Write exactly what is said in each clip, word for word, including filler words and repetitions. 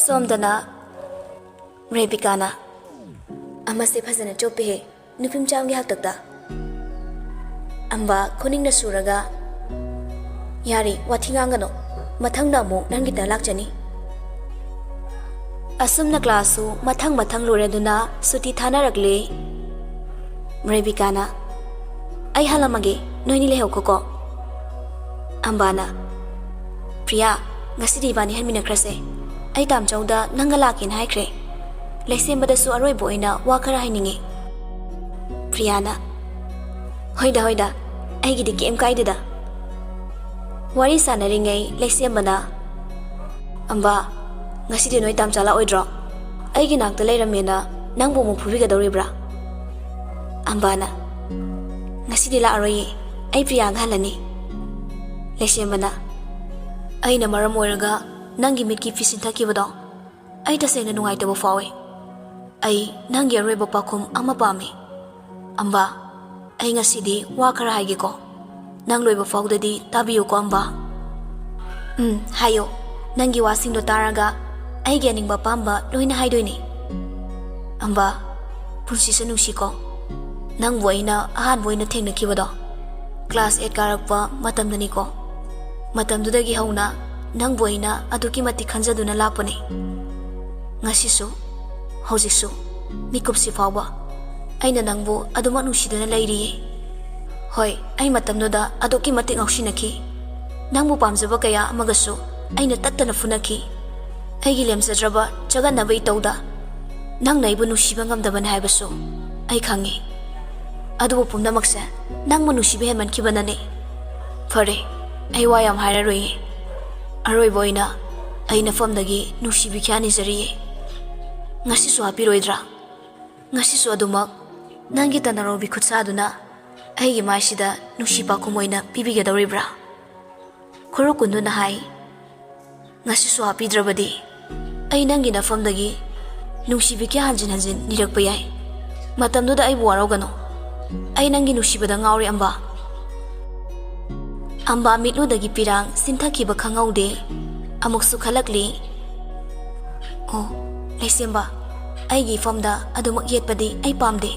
ꯁꯣꯝꯗꯅ ꯔꯦꯕꯤꯀꯥꯅ, "ꯑꯃꯁꯦ ꯐꯖꯅ ꯆꯣꯞꯄꯦꯍꯦ, ꯅꯨꯄꯤ ꯃꯆꯥ ꯑꯃꯒꯤ ꯍꯥꯛꯇꯛꯇ꯫" ꯑꯝꯕ ꯈꯨꯅꯤꯡꯅ ꯁꯨꯔꯒ, "ꯌꯥꯔꯦ, ꯋꯥꯊꯤ ꯉꯥꯡꯒꯅꯨ, ꯃꯊꯪꯗ ꯑꯃꯨꯛ ꯅꯪꯒꯤꯗ ꯂꯥꯛꯆꯅꯤ꯫" ꯑꯁꯨꯝꯅ ꯀ꯭ꯂꯥꯁꯁꯨ ꯃꯊꯪ ꯃꯊꯪ ꯂꯣꯏꯔꯗꯨꯅ ꯁꯨꯇꯤ ꯊꯥꯅꯔꯛꯂꯦ꯫ ꯔꯦꯕꯤꯀꯥꯅ, "ꯑꯩ ꯍꯜꯂꯝꯃꯒꯦ, ꯅꯣꯏꯅꯤ ꯂꯩꯍꯧꯈꯣꯀꯣ꯫" ꯑꯝꯕꯥꯅ, "ꯄ꯭ꯔꯤꯌꯥ, ꯉꯁꯤꯗꯤ ꯏꯕꯥꯅꯤ ꯍꯟꯃꯤꯟꯅꯈ꯭ꯔꯁꯦ꯫ ꯑꯩ ꯇꯥꯝꯆꯧꯗ ꯅꯪꯒ ꯂꯥꯛꯀꯦꯅ ꯍꯥꯏꯈ꯭ꯔꯦ꯫ ꯂꯩꯁꯦꯝꯕꯗꯁꯨ ꯑꯔꯣꯏꯕ ꯑꯣꯏꯅ ꯋꯥ ꯈꯔ ꯍꯥꯏꯅꯤꯡꯉꯤ꯫" ꯄ꯭ꯔꯤꯌꯥꯅ, "ꯍꯣꯏꯗ, ꯍꯣꯏꯗ, ꯑꯩꯒꯤꯗꯤ ꯀꯩꯝ ꯀꯥꯏꯗꯦꯗ꯫" ꯋꯥꯔꯤ ꯁꯥꯟꯅꯔꯤꯉꯩ ꯂꯩꯁꯦꯝꯕꯅ, "ꯑꯝꯕ, ꯉꯁꯤꯗꯤ ꯅꯣꯏ ꯇꯥꯝꯆꯥ ꯂꯥꯛꯑꯣꯏꯗ꯭ꯔꯣ? ꯑꯩꯒꯤ ꯅꯥꯛꯇ ꯂꯩꯔꯝꯃꯦꯅ ꯅꯪꯕꯨ ꯑꯃꯨꯛ ꯐꯨꯕꯤꯒꯗꯧꯔꯤꯕ꯭ꯔꯥ?" ꯑꯝꯕꯥꯅ, "ꯉꯁꯤꯗꯤ ꯂꯥꯛꯑꯔꯣꯏꯌꯦ, ꯑꯩ ꯄ꯭ꯔꯤꯌꯥꯒ ꯍꯜꯂꯅꯤ꯫" ꯂꯩꯁꯦꯝꯕꯅ, "ꯑꯩꯅ ꯃꯔꯝ ꯑꯣꯏꯔꯒ ꯅꯪꯒꯤ ꯃꯤꯠꯀꯤ ꯐꯤ ꯁꯤꯟꯊꯈꯤꯕꯗꯣ ꯑꯩ ꯇꯁꯦꯡꯅ ꯅꯨꯡꯉꯥꯏꯇꯕ ꯐꯥꯎꯏ꯫ ꯑꯩ ꯅꯪꯒꯤ ꯑꯔꯣꯏꯕ ꯄꯥꯎꯈꯨꯝ ꯑꯃ ꯄꯥꯝꯃꯤ꯫ ꯑꯝꯕꯥ, ꯑꯩ ꯉꯁꯤꯗꯤ ꯋꯥ ꯈꯔ ꯍꯥꯏꯒꯦꯀꯣ꯫ ꯅꯪ ꯂꯣꯏꯕ ꯐꯥꯎꯗꯗꯤ ꯇꯥꯕꯤꯌꯨꯀꯣ, ꯑꯝꯕꯥ꯫" "ꯎꯝ, ꯍꯥꯏꯌꯣ꯫ ꯅꯪꯒꯤ ꯋꯥꯁꯤꯡꯗꯣ ꯇꯥꯔꯒ ꯑꯩꯒꯤ ꯑꯅꯤꯡꯕ ꯑꯄꯥꯝꯕ ꯂꯣꯏꯅ ꯍꯥꯏꯗꯣꯏꯅꯤ꯫" "ꯑꯝꯕꯥ, ꯄꯨꯟꯁꯤꯁꯦ ꯅꯨꯡꯁꯤꯀꯣ꯫ ꯅꯪꯕꯨ ꯑꯩꯅ ꯑꯍꯥꯟꯕ ꯑꯣꯏꯅ ꯊꯦꯡꯅꯈꯤꯕꯗꯣ ꯀ꯭ꯂꯥꯁ ꯑꯦꯠ ꯀꯥꯔꯛꯄ ꯃꯇꯝꯗꯅꯤꯀꯣ꯫ ꯃꯇꯝꯗꯨꯗꯒꯤ ꯍꯧꯅ ꯅꯪꯕꯨ ꯑꯩꯅ ꯑꯗꯨꯛꯀꯤ ꯃꯇꯤꯛ ꯈꯟꯖꯗꯨꯅ ꯂꯥꯛꯄꯅꯤ꯫ ꯉꯁꯤꯁꯨ, ꯍꯧꯖꯤꯛꯁꯨ, ꯃꯤꯀꯨꯞꯁꯤ ꯐꯥꯎꯕ ꯑꯩꯅ ꯅꯪꯕꯨ ꯑꯗꯨꯃꯛ ꯅꯨꯡꯁꯤꯗꯨꯅ ꯂꯩꯔꯤꯌꯦ꯫ ꯍꯣꯏ, ꯑꯩ ꯃꯇꯝꯗꯨꯗ ꯑꯗꯨꯛꯀꯤ ꯃꯇꯤꯛ ꯉꯥꯎꯁꯤꯟꯅꯈꯤ꯫ ꯅꯪꯕꯨ ꯄꯥꯝꯖꯕ ꯀꯌꯥ ꯑꯃꯒꯁꯨ ꯑꯩꯅ ꯇꯠꯇꯅ ꯐꯨꯅꯈꯤ꯫ ꯑꯩꯒꯤ ꯂꯦꯝꯖꯗ꯭ꯔꯕ ꯆꯒꯠꯅꯕ ꯏꯇꯧꯗ ꯅꯪꯅ ꯑꯩꯕꯨ ꯅꯨꯡꯁꯤꯕ ꯉꯝꯗꯕꯅꯤ ꯍꯥꯏꯕꯁꯨ ꯑꯩ ꯈꯪꯉꯤ꯫ ꯑꯗꯨꯕꯨ ꯄꯨꯝꯅꯃꯛꯁꯦ ꯅꯪꯕꯨ ꯅꯨꯡꯁꯤꯕ ꯍꯦꯟꯃꯟꯈꯤꯕꯅꯅꯤ꯫ ꯐꯔꯦ, ꯑꯩ ꯋꯥ ꯌꯥꯝ ꯍꯥꯏꯔꯔꯣꯏꯌꯦ꯫ ꯑꯔꯣꯏꯕ ꯑꯣꯏꯅ ꯑꯩ ꯅꯐꯝꯗꯒꯤ ꯅꯨꯡꯁꯤꯕꯤ ꯀꯌꯥ ꯅꯤꯖꯔꯤꯌꯦ꯫ ꯉꯁꯤꯁꯨ ꯍꯥꯞꯄꯤꯔꯣꯏꯗ꯭ꯔꯥ? ꯉꯁꯤꯁꯨ ꯑꯗꯨꯃꯛ ꯅꯪꯒꯤ ꯇꯅꯔꯧꯕꯤ ꯈꯨꯠꯁꯥꯗꯨꯅ ꯑꯩꯒꯤ ꯃꯥꯏꯁꯤꯗ ꯅꯨꯡꯁꯤ ꯄꯥꯎꯈꯨꯝ ꯑꯣꯏꯅ ꯄꯤꯕꯤꯒꯗꯧꯔꯤꯕ꯭ꯔꯥ?" ꯈꯨꯔꯨ ꯀꯨꯟꯗꯨꯅ ꯍꯥꯏ, "ꯉꯁꯤꯁꯨ ꯍꯥꯞꯄꯤꯗ꯭ꯔꯕꯗꯤ ꯑꯩ ꯅꯪꯒꯤ ꯅꯐꯝꯗꯒꯤ ꯅꯨꯡꯁꯤꯕꯤ ꯀꯌꯥ ꯍꯟꯖꯤꯟ ꯍꯟꯖꯤꯟ ꯅꯤꯔꯛꯄ ꯌꯥꯏ꯫ ꯃꯇꯝꯗꯨꯗ ꯑꯩꯕꯨ ꯋꯥꯔꯧꯒꯅꯨ꯫ ꯑꯩ ꯅꯪꯒꯤ ꯅꯨꯡꯁꯤꯕꯗ ꯉꯥꯎꯔꯦ, ꯑꯝꯕꯥ꯫" ꯑꯝꯕꯥ ꯃꯤꯠꯂꯨꯗꯒꯤ ꯄꯤꯔꯥꯡ ꯆꯤꯟꯊꯈꯤꯕ ꯈꯪꯍꯧꯗꯦ꯫ ꯑꯃꯨꯛꯁꯨ ꯈꯜꯂꯛꯂꯤ, ꯑꯣ, ꯂꯩꯁꯦꯝꯕ, ꯑꯩꯒꯤ ꯏꯐꯝꯗ ꯑꯗꯨꯃꯛ ꯌꯦꯠꯄꯗꯤ ꯑꯩ ꯄꯥꯝꯗꯦ꯫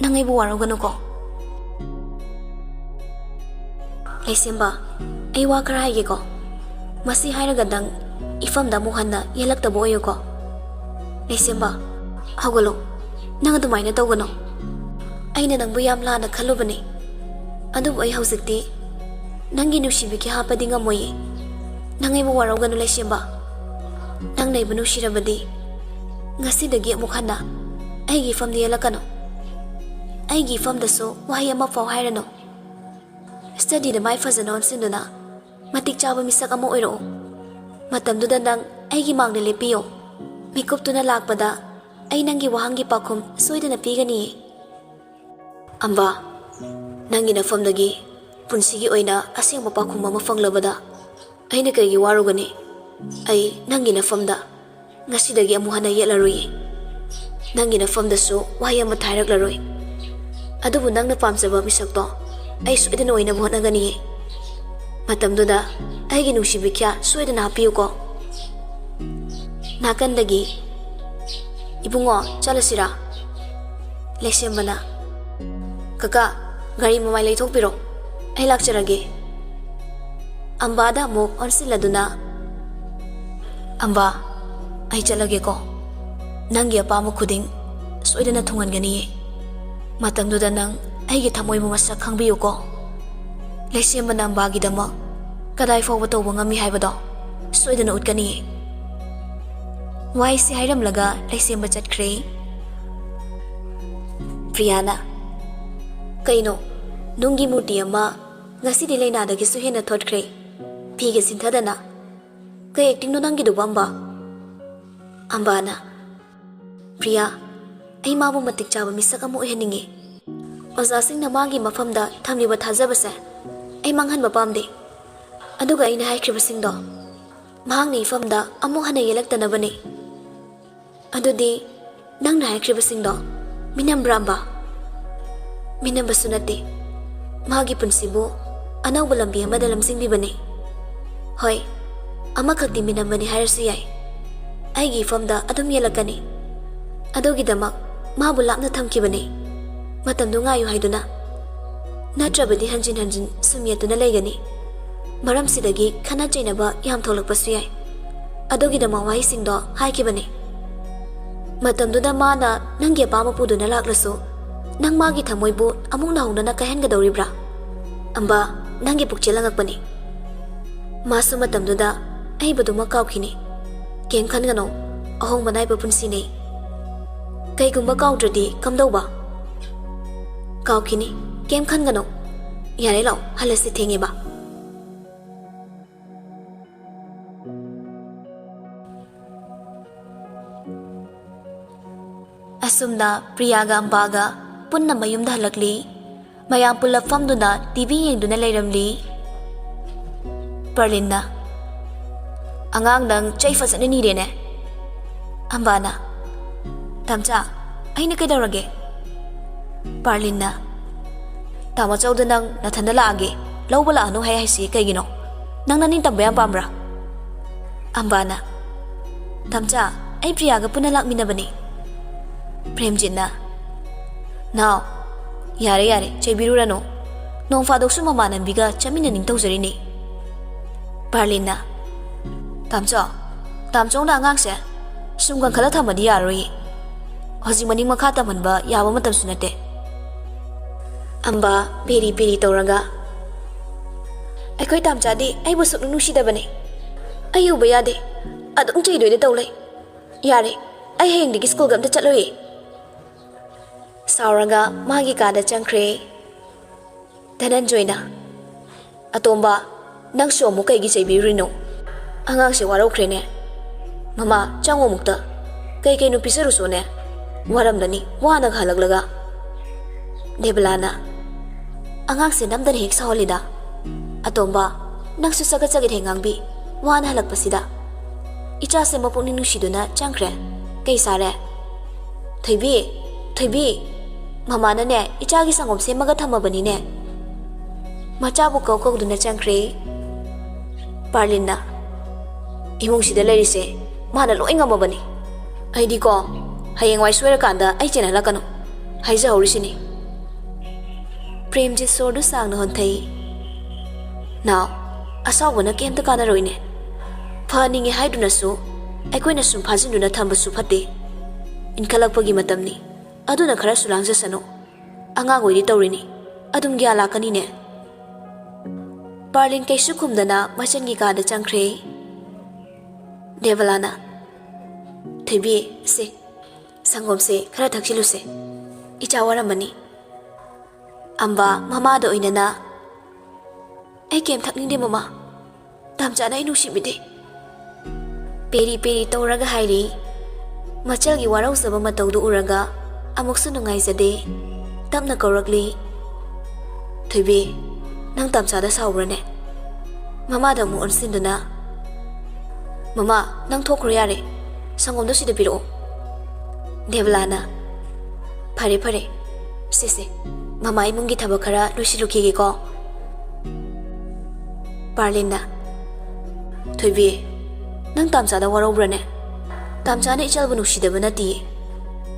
ꯅꯪ ꯑꯩꯕꯨ ꯋꯥꯔꯧꯒꯅꯨꯀꯣ꯫ ꯂꯩꯁꯦꯝꯕ, ꯑꯩ ꯋꯥ ꯈꯔ ꯍꯥꯏꯒꯦꯀꯣ꯫ ꯃꯁꯤ ꯍꯥꯏꯔꯒ ꯅꯪ ꯏꯐꯝꯗ ꯑꯃꯨꯛ ꯍꯟꯅ ꯌꯦꯜꯂꯛꯇꯕ ꯑꯣꯏꯌꯨꯀꯣ꯫ ꯂꯩꯁꯦꯝꯕ, ꯍꯧꯒꯠꯂꯣ꯫ ꯅꯪ ꯑꯗꯨꯃꯥꯏꯅ ꯇꯧꯒꯅꯨ꯫ ꯑꯩꯅ ꯅꯪꯕꯨ ꯌꯥꯝ ꯂꯥꯟꯅ ꯈꯜꯂꯨꯕꯅꯤ꯫ ꯑꯗꯨꯕꯨ ꯑꯩ ꯍꯧꯖꯤꯛꯇꯤ ꯅꯪꯒꯤ ꯅꯨꯡꯁꯤꯕꯤꯒꯤ ꯍꯥꯞꯄꯗꯤ ꯉꯝꯃꯣꯏꯌꯦ꯫ ꯅꯪ ꯑꯩꯕꯨ ꯋꯥꯔꯧꯒꯅꯨ, ꯂꯩꯁꯦꯝꯕ꯫ ꯅꯪꯅ ꯑꯩꯕꯨ ꯅꯨꯡꯁꯤꯔꯕꯗꯤ ꯉꯁꯤꯗꯒꯤ ꯑꯃꯨꯛ ꯍꯟꯅ ꯑꯩꯒꯤ ꯏꯐꯝꯗ ꯌꯦꯜꯂꯛꯀꯅꯨ꯫ ꯑꯩꯒꯤ ꯏꯐꯝꯗꯁꯨ ꯋꯥꯍꯩ ꯑꯃ ꯐꯥꯎ ꯍꯥꯏꯔꯅꯨ꯫ ꯁ꯭ꯇꯗꯤꯗ ꯃꯥꯏ ꯐꯖꯅ ꯑꯣꯟꯁꯤꯟꯗꯨꯅ ꯃꯇꯤꯛ ꯆꯥꯕ ꯃꯤꯁꯛ ꯑꯃ ꯑꯣꯏꯔꯛꯎ꯫ ꯃꯇꯝꯗꯨꯗ ꯅꯪ ꯑꯩꯒꯤ ꯃꯥꯡꯗ ꯂꯦꯞꯄꯤꯌꯨ꯫ ꯃꯤꯀꯨꯞꯇꯨꯅ ꯂꯥꯛꯄꯗ ꯑꯩ ꯅꯪꯒꯤ ꯋꯥꯍꯪꯒꯤ ꯄꯥꯎꯈꯨꯝ ꯁꯣꯏꯗꯅ ꯄꯤꯒꯅꯤꯌꯦ꯫ ꯑꯝꯕꯥ, ꯅꯪꯒꯤ ꯅꯐꯝꯗꯒꯤ ꯄꯨꯟꯁꯤꯒꯤ ꯑꯣꯏꯅ ꯑꯁꯦꯡꯕ ꯄꯥꯎꯈꯨꯝ ꯑꯃ ꯐꯪꯂꯕꯗ ꯑꯩꯅ ꯀꯩꯒꯤ ꯋꯥꯔꯨꯒꯅꯤ? ꯑꯩ ꯅꯪꯒꯤ ꯅꯐꯝꯗ ꯉꯁꯤꯗꯒꯤ ꯑꯃꯨꯛ ꯍꯟꯅ ꯌꯦꯠꯂꯔꯣꯏꯌꯦ꯫ ꯅꯪꯒꯤ ꯅꯐꯝꯗꯁꯨ ꯋꯥꯍꯩ ꯑꯃꯠꯇ ꯍꯥꯏꯔꯛꯂꯔꯣꯏ꯫ ꯑꯗꯨꯕꯨ ꯅꯪꯅ ꯄꯥꯝꯖꯕ ꯃꯤꯁꯛꯇꯣ ꯑꯩ ꯁꯣꯏꯗꯅ ꯑꯣꯏꯅꯕ ꯍꯣꯠꯅꯒꯅꯤꯌꯦ꯫ ꯃꯇꯝꯗꯨꯗ ꯑꯩꯒꯤ ꯅꯨꯡꯁꯤꯕꯤ ꯈ꯭ꯌꯥ ꯁꯣꯏꯗꯅ ꯍꯥꯞꯄꯤꯌꯨꯀꯣ꯫ ꯅꯥꯀꯟꯗꯒꯤ, "ꯏꯕꯨꯡꯉꯣ, ꯆꯠꯂꯁꯤꯔꯥ?" ꯂꯩꯁꯦꯝꯕꯅ, "ꯀꯀꯥ, ꯒꯥꯔꯤ ꯃꯃꯥꯏ ꯂꯩꯊꯣꯛꯄꯤꯔꯣ, ꯑꯩ ꯂꯥꯛꯆꯔꯒꯦ꯫" ꯑꯝꯕꯥꯗ ꯑꯃꯨꯛ ꯑꯣꯟꯁꯤꯜꯂꯗꯨꯅ, "ꯑꯝꯕꯥ, ꯑꯩ ꯆꯠꯂꯒꯦꯀꯣ꯫ ꯅꯪꯒꯤ ꯑꯄꯥꯝꯕ ꯈꯨꯗꯤꯡ ꯁꯣꯏꯗꯅ ꯊꯨꯡꯍꯟꯒꯅꯤꯌꯦ꯫ ꯃꯇꯝꯗꯨꯗ ꯅꯪ ꯑꯩꯒꯤ ꯊꯃꯣꯏꯕꯨ ꯃꯁꯛ ꯈꯪꯕꯤꯌꯨꯀꯣ꯫" ꯂꯩꯁꯦꯝꯕꯅ ꯑꯝꯕꯥꯒꯤꯗꯃꯛ ꯀꯗꯥꯏ ꯐꯥꯎꯕ ꯇꯧꯕ ꯉꯝꯃꯤ ꯍꯥꯏꯕꯗꯣ ꯁꯣꯏꯗꯅ ꯎꯠꯀꯅꯤꯌꯦ꯫ ꯋꯥꯍꯩꯁꯤ ꯍꯥꯏꯔꯝꯂꯒ ꯂꯩꯁꯦꯝꯕ ꯆꯠꯈ꯭ꯔꯦ꯫ ꯄ꯭ꯔꯤꯌꯥꯅ, "ꯀꯩꯅꯣ, ꯅꯨꯡꯒꯤ ꯃꯨꯔꯇꯤ ꯑꯃ ꯉꯁꯤꯗꯤ ꯂꯩꯅꯥꯗꯒꯤꯁꯨ ꯍꯦꯟꯅ ꯊꯣꯠꯈ꯭ꯔꯦ꯫ ꯐꯤꯒ ꯁꯤꯟꯊꯗꯅ꯫ ꯀꯩ ꯑꯦꯛꯇꯤꯡꯅꯣ ꯅꯪꯒꯤꯗꯨꯕꯣ, ꯑꯝꯕ?" ꯑꯝꯕꯥꯅ, "ꯄ꯭ꯔꯤꯌꯥ, ꯑꯩ ꯃꯥꯕꯨ ꯃꯇꯤꯛ ꯆꯥꯕ ꯃꯤꯁꯛ ꯑꯃ ꯑꯣꯏꯍꯟꯅꯤꯡꯉꯤ꯫ ꯑꯣꯖꯥꯁꯤꯡꯅ ꯃꯥꯒꯤ ꯃꯐꯝꯗ ꯊꯝꯂꯤꯕ ꯊꯥꯖꯕꯁꯦ ꯑꯩ ꯃꯥꯡꯍꯟꯕ ꯄꯥꯝꯗꯦ꯫ ꯑꯗꯨꯒ ꯑꯩꯅ ꯍꯥꯏꯈ꯭ꯔꯤꯕꯁꯤꯡꯗꯣ ꯃꯍꯥꯛꯅ ꯏꯐꯝꯗ ꯑꯃꯨꯛ ꯍꯟꯅ ꯌꯦꯜꯂꯛꯇꯅꯕꯅꯤ꯫" "ꯑꯗꯨꯗꯤ ꯅꯪꯅ ꯍꯥꯏꯈ꯭ꯔꯤꯕꯁꯤꯡꯗꯣ ꯃꯤꯅꯝꯕ꯭ꯔꯥ, ꯑꯝꯕ?" "ꯃꯤꯅꯝꯕꯁꯨ ꯅꯠꯇꯦ꯫ ꯃꯥꯒꯤ ꯄꯨꯟꯁꯤꯕꯨ ꯑꯅꯧꯕ ꯂꯝꯕꯤ ꯑꯃꯗ ꯂꯝꯖꯤꯡꯕꯤꯕꯅꯤ꯫ ꯍꯣꯏ, ꯑꯃꯈꯛꯇꯤ ꯃꯤꯅꯝꯕꯅꯤ ꯍꯥꯏꯔꯁꯨ ꯌꯥꯏ꯫ ꯑꯩꯒꯤ ꯏꯐꯝꯗ ꯑꯗꯨꯝ ꯌꯦꯜꯂꯛꯀꯅꯤ꯫ ꯑꯗꯨꯒꯤꯗꯃꯛ ꯃꯥꯕꯨ ꯂꯥꯞꯅ ꯊꯝꯈꯤꯕꯅꯤ꯫ ꯃꯇꯝꯗꯨ ꯉꯥꯏꯌꯨ ꯍꯥꯏꯗꯨꯅ꯫ ꯅꯠꯇ꯭ꯔꯕꯗꯤ ꯍꯟꯖꯤꯟ ꯍꯟꯖꯤꯟ ꯁꯨꯝ ꯌꯦꯠꯇꯨꯅ ꯂꯩꯒꯅꯤ꯫ ꯃꯔꯝꯁꯤꯗꯒꯤ ꯈꯠꯅ ꯆꯩꯅꯕ ꯌꯥꯝ ꯊꯣꯛꯂꯛꯄꯁꯨ ꯌꯥꯏ꯫ ꯑꯗꯨꯒꯤꯗꯃꯛ ꯋꯥꯍꯩꯁꯤꯡꯗꯣ ꯍꯥꯏꯈꯤꯕꯅꯤ꯫ ꯃꯇꯝꯗꯨꯗ ꯃꯥꯅ ꯅꯪꯒꯤ ꯑꯄꯥꯝꯕ ꯄꯨꯗꯨꯅ ꯂꯥꯛꯂꯁꯨ, ꯅꯪ ꯃꯥꯒꯤ ꯊꯃꯣꯏꯕꯨ ꯑꯃꯨꯛ ꯅꯧꯍꯧꯅꯅ ꯀꯥꯏꯍꯟꯒꯗꯧꯔꯤꯕ꯭ꯔꯥ? ꯑꯝꯕ, ꯅꯪꯒꯤ ꯄꯨꯛꯆꯦꯜ ꯂꯉꯛꯄꯅꯤ꯫ ꯃꯥꯁꯨ ꯃꯇꯝꯗꯨꯗ ꯑꯩꯕꯨꯗꯨꯃꯛ ꯀꯥꯎꯈꯤꯅꯤ꯫ ꯀꯩꯝ ꯈꯟꯒꯅꯣ, ꯑꯍꯣꯡꯕ ꯅꯥꯏꯕ ꯄꯨꯟꯁꯤꯅꯤ꯫ ꯀꯩꯒꯨꯝꯕ ꯀꯥꯎꯗ꯭ꯔꯗꯤ ꯀꯝꯗꯧꯕ? ꯀꯥꯎꯈꯤꯅꯤ, ꯀꯩꯝ ꯈꯟꯒꯅꯣ꯫ ꯌꯥꯔꯦ, ꯂꯥꯛꯑꯣ, ꯍꯜꯂꯁꯤ, ꯊꯦꯡꯉꯦꯕ꯫ ꯑꯁꯨꯝꯅ ꯄ꯭ꯔꯤꯌꯥꯒ ꯑꯝꯕꯥꯒ ꯄꯨꯟꯅ ꯃꯌꯨꯝꯗ ꯍꯜꯂꯛꯂꯤ꯫ ꯃꯌꯥꯝ ꯄꯨꯜꯂꯞ ꯐꯝꯗꯨꯅ ꯇꯤ ꯚꯤ ꯌꯦꯡꯗꯨꯅ ꯂꯩꯔꯝꯂꯤ꯫ ꯄꯔꯂꯤꯟꯅ, "ꯑꯉꯥꯡ, ꯅꯪ ꯆꯩ ꯐꯖꯅ ꯅꯤꯔꯦꯅꯦ꯫" ꯑꯝꯕꯥꯅ, "ꯇꯥꯝꯆꯥ, ꯑꯩꯅ ꯀꯩꯗꯧꯔꯒꯦ?" ꯄꯔꯂꯤꯟꯅ, "ꯇꯥꯃꯣꯆꯧꯗ ꯅꯪ ꯅꯊꯟꯗ ꯂꯥꯛꯑꯒꯦ, ꯂꯧꯕ ꯂꯥꯛꯑꯅꯨ ꯍꯥꯏ ꯍꯥꯏꯁꯤ ꯀꯩꯒꯤꯅꯣ? ꯅꯪ ꯅꯅꯤꯡꯇꯝꯕ ꯌꯥꯝ ꯄꯥꯝꯕ꯭ꯔꯥ?" ꯑꯝꯕꯥꯅ, "ꯇꯥꯝꯆꯥ, ꯑꯩ ꯄ꯭ꯔꯤꯌꯥꯒ ꯄꯨꯟꯅ ꯂꯥꯛꯃꯤꯟꯅꯕꯅꯤ꯫" ꯄ꯭ꯔꯦꯝꯖꯤꯠꯅ, "ꯅꯥꯎ, ꯌꯥꯔꯦ, ꯌꯥꯔꯦ, ꯆꯩꯕꯤꯔꯨꯔꯅꯨ꯫ ꯅꯣꯡ ꯐꯥꯗꯣꯛꯁꯨ ꯃꯃꯥꯟꯅꯕꯤꯒ ꯆꯠꯃꯤꯟꯅꯅꯤꯡ ꯇꯧꯖꯔꯤꯅꯤ꯫" ꯄꯥꯔꯂꯤꯟꯅ, "ꯇꯥꯝꯆꯧ, ꯇꯥꯝꯆꯧꯅ ꯑꯉꯥꯡꯁꯦ ꯁꯨꯝ ꯀꯟꯈꯠꯂ ꯊꯝꯃꯗꯤ ꯌꯥꯔꯣꯏꯌꯦ꯫ ꯍꯧꯖꯤꯛ ꯃꯅꯤꯡ ꯃꯈꯥ ꯇꯝꯍꯟꯕ ꯌꯥꯕ ꯃꯇꯝꯁꯨ ꯅꯠꯇꯦ꯫" ꯑꯝꯕ ꯄꯦꯔꯤ ꯄꯦꯔꯤ ꯇꯧꯔꯒ, "ꯑꯩꯈꯣꯏ ꯇꯥꯝꯆꯥꯗꯤ ꯑꯩꯕꯨ ꯁꯨꯛꯅꯨꯡ ꯅꯨꯡꯁꯤꯗꯕꯅꯦ꯫ ꯑꯩ ꯎꯕ ꯌꯥꯗꯦ꯫ ꯑꯗꯨꯝ ꯆꯩꯗꯣꯏꯗ ꯇꯧ ꯂꯩ꯫ ꯌꯥꯔꯦ, ꯑꯩ ꯍꯌꯦꯡꯗꯒꯤ ꯁ꯭ꯀꯨꯜꯒ ꯑꯝꯇ ꯆꯠꯂꯣꯏꯌꯦ꯫" ꯁꯥꯎꯔꯒ ꯃꯥꯒꯤ ꯀꯥꯗ ꯆꯪꯈ꯭ꯔꯦ꯫ ꯙꯅꯟꯖꯣꯏꯅ, "ꯑꯇꯣꯝꯕ, ꯅꯪꯁꯨ ꯑꯃꯨꯛ ꯀꯩꯒꯤ ꯆꯩꯕꯤꯔꯨꯔꯤꯅꯣ? ꯑꯉꯥꯡꯁꯦ ꯋꯥꯔꯧꯈ꯭ꯔꯦꯅꯦ꯫ ꯃꯃꯥ, ꯆꯪꯉꯣ ꯑꯃꯨꯛꯇ꯫ ꯀꯩ ꯀꯩꯅꯣ ꯄꯤꯖꯔꯨꯆꯣꯅꯦ꯫ ꯋꯥꯔꯝꯂꯅꯤ, ꯋꯥꯅꯒ ꯍꯜꯂꯛꯂꯒ꯫" ꯗꯦꯕꯂꯥꯅ, "ꯑꯉꯥꯡꯁꯦ ꯅꯝꯗꯅ ꯍꯦꯛ ꯁꯥꯎꯍꯜꯂꯤꯗ꯫ ꯑꯇꯣꯝꯕ, ꯅꯪꯁꯨ ꯆꯒꯠ ꯆꯒꯠ ꯍꯦꯛ ꯉꯥꯡꯕꯤ, ꯋꯥꯅ ꯍꯜꯂꯛꯄꯁꯤꯗ꯫ ꯏꯆꯥꯁꯦ ꯃꯄꯨꯛꯅꯤꯡ ꯅꯨꯡꯁꯤꯗꯨꯅ ꯆꯪꯈ꯭ꯔꯦ꯫ ꯀꯩ ꯁꯥꯔꯦ? ꯊꯣꯏꯕꯤ, ꯊꯣꯏꯕꯤ, ꯃꯃꯥꯅꯅꯦ ꯏꯆꯥꯒꯤ ꯁꯪꯒꯣꯝ ꯁꯦꯝꯃꯒ ꯊꯝꯃꯕꯅꯤꯅꯦ꯫" ꯃꯆꯥꯕꯨ ꯀꯧ ꯀꯧꯗꯨꯅ ꯆꯪꯈ꯭ꯔꯦ꯫ ꯄꯥꯔꯂꯤꯟꯅ, "ꯏꯃꯨꯡꯁꯤꯗ ꯂꯩꯔꯤꯁꯦ ꯃꯥꯅ ꯂꯣꯏ ꯉꯝꯃꯕꯅꯤ꯫ ꯑꯩꯗꯤꯀꯣ, ꯍꯌꯦꯡꯋꯥꯏ ꯁꯣꯏꯔꯀꯥꯟꯗ ꯑꯩ ꯆꯦꯟꯍꯜꯂꯛꯀꯅꯨ ꯍꯥꯏꯖꯍꯧꯔꯤꯁꯤꯅꯤ꯫ ꯄ꯭ꯔꯦꯝꯖꯤꯠ ꯁꯣꯔꯗꯨ ꯁꯥꯡꯅ ꯍꯣꯟꯊꯩ꯫ "ꯅꯥꯎ, ꯑꯁꯥꯎꯕꯅ ꯀꯩꯝꯇ ꯀꯥꯟꯅꯔꯣꯏꯅꯦ꯫ ꯐꯍꯟꯅꯤꯡꯉꯦ ꯍꯥꯏꯗꯨꯅꯁꯨ ꯑꯩꯈꯣꯏꯅ ꯁꯨꯝ ꯐꯥꯖꯤꯟꯗꯨꯅ ꯊꯝꯕꯁꯨ ꯐꯠꯇꯦ꯫ ꯏꯟꯈꯠꯂꯛꯄꯒꯤ ꯃꯇꯝꯅꯤ꯫ ꯑꯗꯨꯅ ꯈꯔꯁꯨ ꯂꯥꯡꯖꯁꯅꯨ꯫ ꯑꯉꯥꯡ ꯑꯣꯏꯔꯤ ꯇꯧꯔꯤꯅꯤ꯫ ꯑꯗꯨꯝ ꯒ꯭ꯌꯥꯟ ꯂꯥꯛꯀꯅꯤꯅꯦ꯫" ꯄꯥꯔꯂꯤꯟ ꯀꯩꯁꯨ ꯈꯨꯝꯗꯅ ꯃꯆꯟꯒꯤ ꯀꯥꯗ ꯆꯪꯈ꯭ꯔꯦ꯫ ꯗꯦꯕꯂꯥꯅ, "ꯊꯣꯏꯕꯤ, ꯁꯦ, ꯁꯪꯒꯣꯝꯁꯦ ꯈꯔ ꯊꯛꯆꯤꯜꯂꯨꯁꯦ꯫ ꯏꯆꯥ ꯋꯥꯔꯝꯃꯅꯤ꯫" ꯑꯝꯕ ꯃꯃꯥꯗ ꯑꯣꯏꯅꯅ, "ꯑꯩ ꯀꯩꯝ ꯊꯛꯅꯤꯡꯗꯦ ꯃꯃꯥ꯫ ꯇꯥꯝꯆꯥꯅ ꯑꯩ ꯅꯨꯡꯁꯤꯕꯤꯗꯦ꯫" ꯄꯦꯔꯤ ꯄꯦꯔꯤ ꯇꯧꯔꯒ ꯍꯥꯏꯔꯤ꯫ ꯃꯆꯜꯒꯤ ꯋꯥꯔꯧꯖꯕ ꯃꯇꯧꯗꯨ ꯎꯔꯒ ꯑꯃꯨꯛꯁꯨ ꯅꯨꯡꯉꯥꯏꯖꯗꯦ꯫ ꯇꯞꯅ ꯀꯧꯔꯛꯂꯤ, "ꯊꯣꯏꯕꯤ, ꯅꯪ ꯇꯥꯝꯆꯥꯗ ꯁꯥꯎꯕ꯭ꯔꯅꯦ?" ꯃꯃꯥꯗ ꯑꯃꯨꯛ ꯑꯣꯟꯁꯤꯟꯗꯨꯅ, "ꯃꯃꯥ, ꯅꯪ ꯊꯣꯛꯈ꯭ꯔꯣ ꯌꯥꯔꯦ꯫ ꯁꯪꯒꯣꯝꯗꯣ ꯁꯤꯗ ꯄꯤꯔꯛꯑꯣ꯫" ꯗꯦꯕꯂꯥꯅ, "ꯐꯔꯦ, ꯐꯔꯦ꯫ ꯁꯦ, ꯁꯦ, ꯃꯃꯥ ꯏꯃꯨꯡꯒꯤ ꯊꯕꯛ ꯈꯔ ꯂꯣꯏꯁꯤꯜꯂꯨꯈꯤꯒꯦꯀꯣ꯫" ꯄꯥꯔꯂꯤꯟꯅ, "ꯊꯣꯏꯕꯤ, ꯅꯪ ꯇꯥꯝꯆꯥꯗ ꯋꯥꯔꯧꯕ꯭ꯔꯅꯦ? ꯇꯥꯝꯆꯥꯅ ꯏꯆꯜꯕꯨ ꯅꯨꯡꯁꯤꯗꯕ ꯅꯠꯇꯤꯌꯦ꯫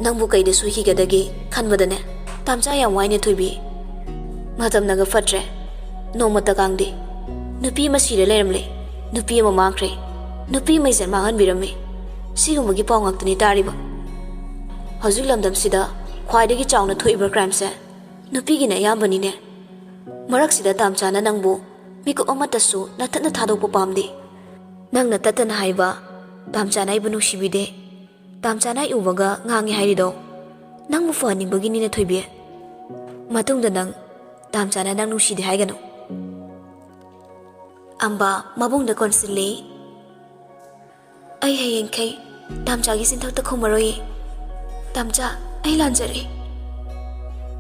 ꯅꯪꯕꯨ ꯀꯩꯗ ꯁꯣꯏꯈꯤꯒꯗꯒꯦ ꯈꯟꯕꯗꯅꯦ ꯇꯥꯝꯆꯥ ꯌꯥꯝ ꯋꯥꯏꯅꯦ ꯊꯣꯏꯕꯤ꯫ ꯃꯇꯝꯅꯒ ꯐꯠꯇ꯭ꯔꯦ꯫ ꯅꯣꯡꯃꯇ ꯀꯥꯡꯗꯦ꯫ ꯅꯨꯄꯤ ꯑꯃ ꯁꯤꯔ ꯂꯩꯔꯝꯂꯦ꯫ ꯅꯨꯄꯤ ꯑꯃ ꯃꯥꯡꯈ꯭ꯔꯦ꯫ ꯅꯨꯄꯤ ꯑꯃ ꯏꯖꯠ ꯃꯥꯡꯍꯟꯕꯤꯔꯝꯃꯦ꯫ ꯁꯤꯒꯨꯝꯕꯒꯤ ꯄꯥꯎ ꯉꯥꯛꯇꯅꯤ ꯇꯥꯔꯤꯕ꯫ ꯍꯧꯖꯤꯛ ꯂꯝꯗꯝꯁꯤꯗ ꯈ꯭ꯋꯥꯏꯗꯒꯤ ꯆꯥꯎꯅ ꯊꯣꯛꯏꯕ crimeꯁꯦ ꯅꯨꯄꯤꯒꯤꯅ ꯑꯌꯥꯝꯕꯅꯤꯅꯦ꯫ ꯃꯔꯛꯁꯤꯗ ꯇꯥꯝꯆꯥꯅ ꯅꯪꯕꯨ ꯃꯤꯀꯨꯞ ꯑꯃꯠꯇꯁꯨ ꯅꯊꯠꯅ ꯊꯥꯗꯣꯛꯄ ꯄꯥꯝꯗꯦ꯫ ꯅꯪꯅ ꯇꯠꯇꯅ ꯍꯥꯏꯕ, ꯇꯥꯝꯆꯥꯅ ꯑꯩꯕꯨ ꯅꯨꯡꯁꯤꯕꯤꯗꯦ, ꯇꯥꯝꯆꯥꯅ ꯑꯩ ꯎꯕꯒ ꯉꯥꯡꯉꯦ ꯍꯥꯏꯔꯤꯗꯣ ꯅꯪꯕꯨ ꯐꯍꯟꯅꯤꯡꯕꯒꯤꯅꯤꯅ ꯊꯣꯏꯕꯤ꯫ ꯃꯇꯨꯡꯗ ꯅꯪ ꯇꯥꯝꯆꯥꯅ ꯅꯪ ꯅꯨꯡꯁꯤꯗꯦ ꯍꯥꯏꯒꯅꯨ꯫" ꯑꯝꯕ ꯃꯕꯨꯡꯗ ꯀꯣꯟꯁꯤꯜꯂꯤ꯫ "ꯑꯩ ꯍꯌꯦꯡꯈꯩ ꯇꯥꯝꯆꯥꯒꯤ ꯆꯤꯟꯊꯛꯇ ꯈꯨꯝꯃꯔꯣꯏꯌꯦ꯫ ꯇꯥꯝꯆꯥ, ꯑꯩ ꯂꯥꯟꯖꯔꯦ꯫"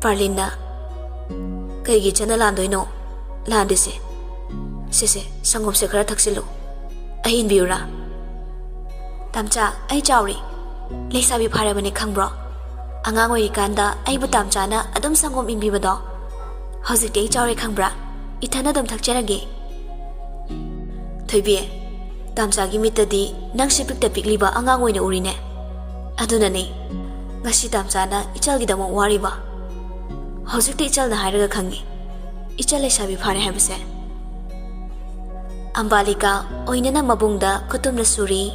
ꯄꯥꯔꯂꯤꯟꯅ, "ꯀꯩꯒꯤ ꯏꯆꯟꯅ ꯂꯥꯟꯗꯣꯏꯅꯣ? ꯂꯥꯟꯗꯦꯁꯦ꯫ ꯁꯦ, ꯁꯦ, ꯁꯪꯒꯣꯝꯁꯦ ꯈꯔ ꯊꯛꯆꯤꯜꯂꯨ꯫ ꯑꯩ ꯏꯟꯕꯤꯌꯨꯔꯥ?" "ꯇꯥꯝꯆꯥ, ꯑꯩ ꯆꯥꯎꯔꯦ꯫ ꯂꯩꯁꯥꯕꯤ ꯐꯥꯔꯕꯅꯦ ꯈꯪꯕ꯭ꯔꯣ? ꯑꯉꯥꯡ ꯑꯣꯏꯔꯤꯀꯥꯟꯗ ꯑꯩꯕꯨ ꯇꯥꯝꯆꯥꯅ ꯑꯗꯨꯝ ꯁꯪꯒꯣꯝ ꯏꯟꯕꯤꯕꯗꯣ꯫ ꯍꯧꯖꯤꯛꯇꯤ ꯑꯩ ꯆꯥꯎꯔꯦ ꯈꯪꯕ꯭ꯔꯥ? ꯏꯊꯟ ꯑꯗꯨꯝ ꯊꯛꯆꯔꯒꯦ꯫" "ꯊꯣꯏꯕꯤ, ꯇꯥꯝꯆꯥꯒꯤ ꯃꯤꯠꯇꯗꯤ ꯅꯪꯁꯤ ꯄꯤꯛꯇ ꯄꯤꯛꯂꯤꯕ ꯑꯉꯥꯡ ꯑꯣꯏꯅ ꯎꯔꯤꯅꯦ꯫ ꯑꯗꯨꯅꯅꯦ ꯉꯁꯤ ꯇꯥꯝꯆꯥꯅ ꯏꯆꯜꯒꯤꯗꯃꯛ ꯋꯥꯔꯤꯕ꯫ ꯍꯧꯖꯤꯛꯇꯤ ꯏꯆꯜꯅ ꯍꯥꯏꯔꯒ ꯈꯪꯉꯤ, ꯏꯆꯜ ꯂꯩꯁꯥꯕꯤ ꯐꯥꯔꯦ ꯍꯥꯏꯕꯁꯦ꯫ ꯑꯝꯕꯥꯂꯤꯀꯥ ꯑꯣꯏꯅꯅ ꯃꯕꯨꯡꯗ ꯈꯨꯇꯨꯝꯅ ꯁꯨꯔꯤ꯫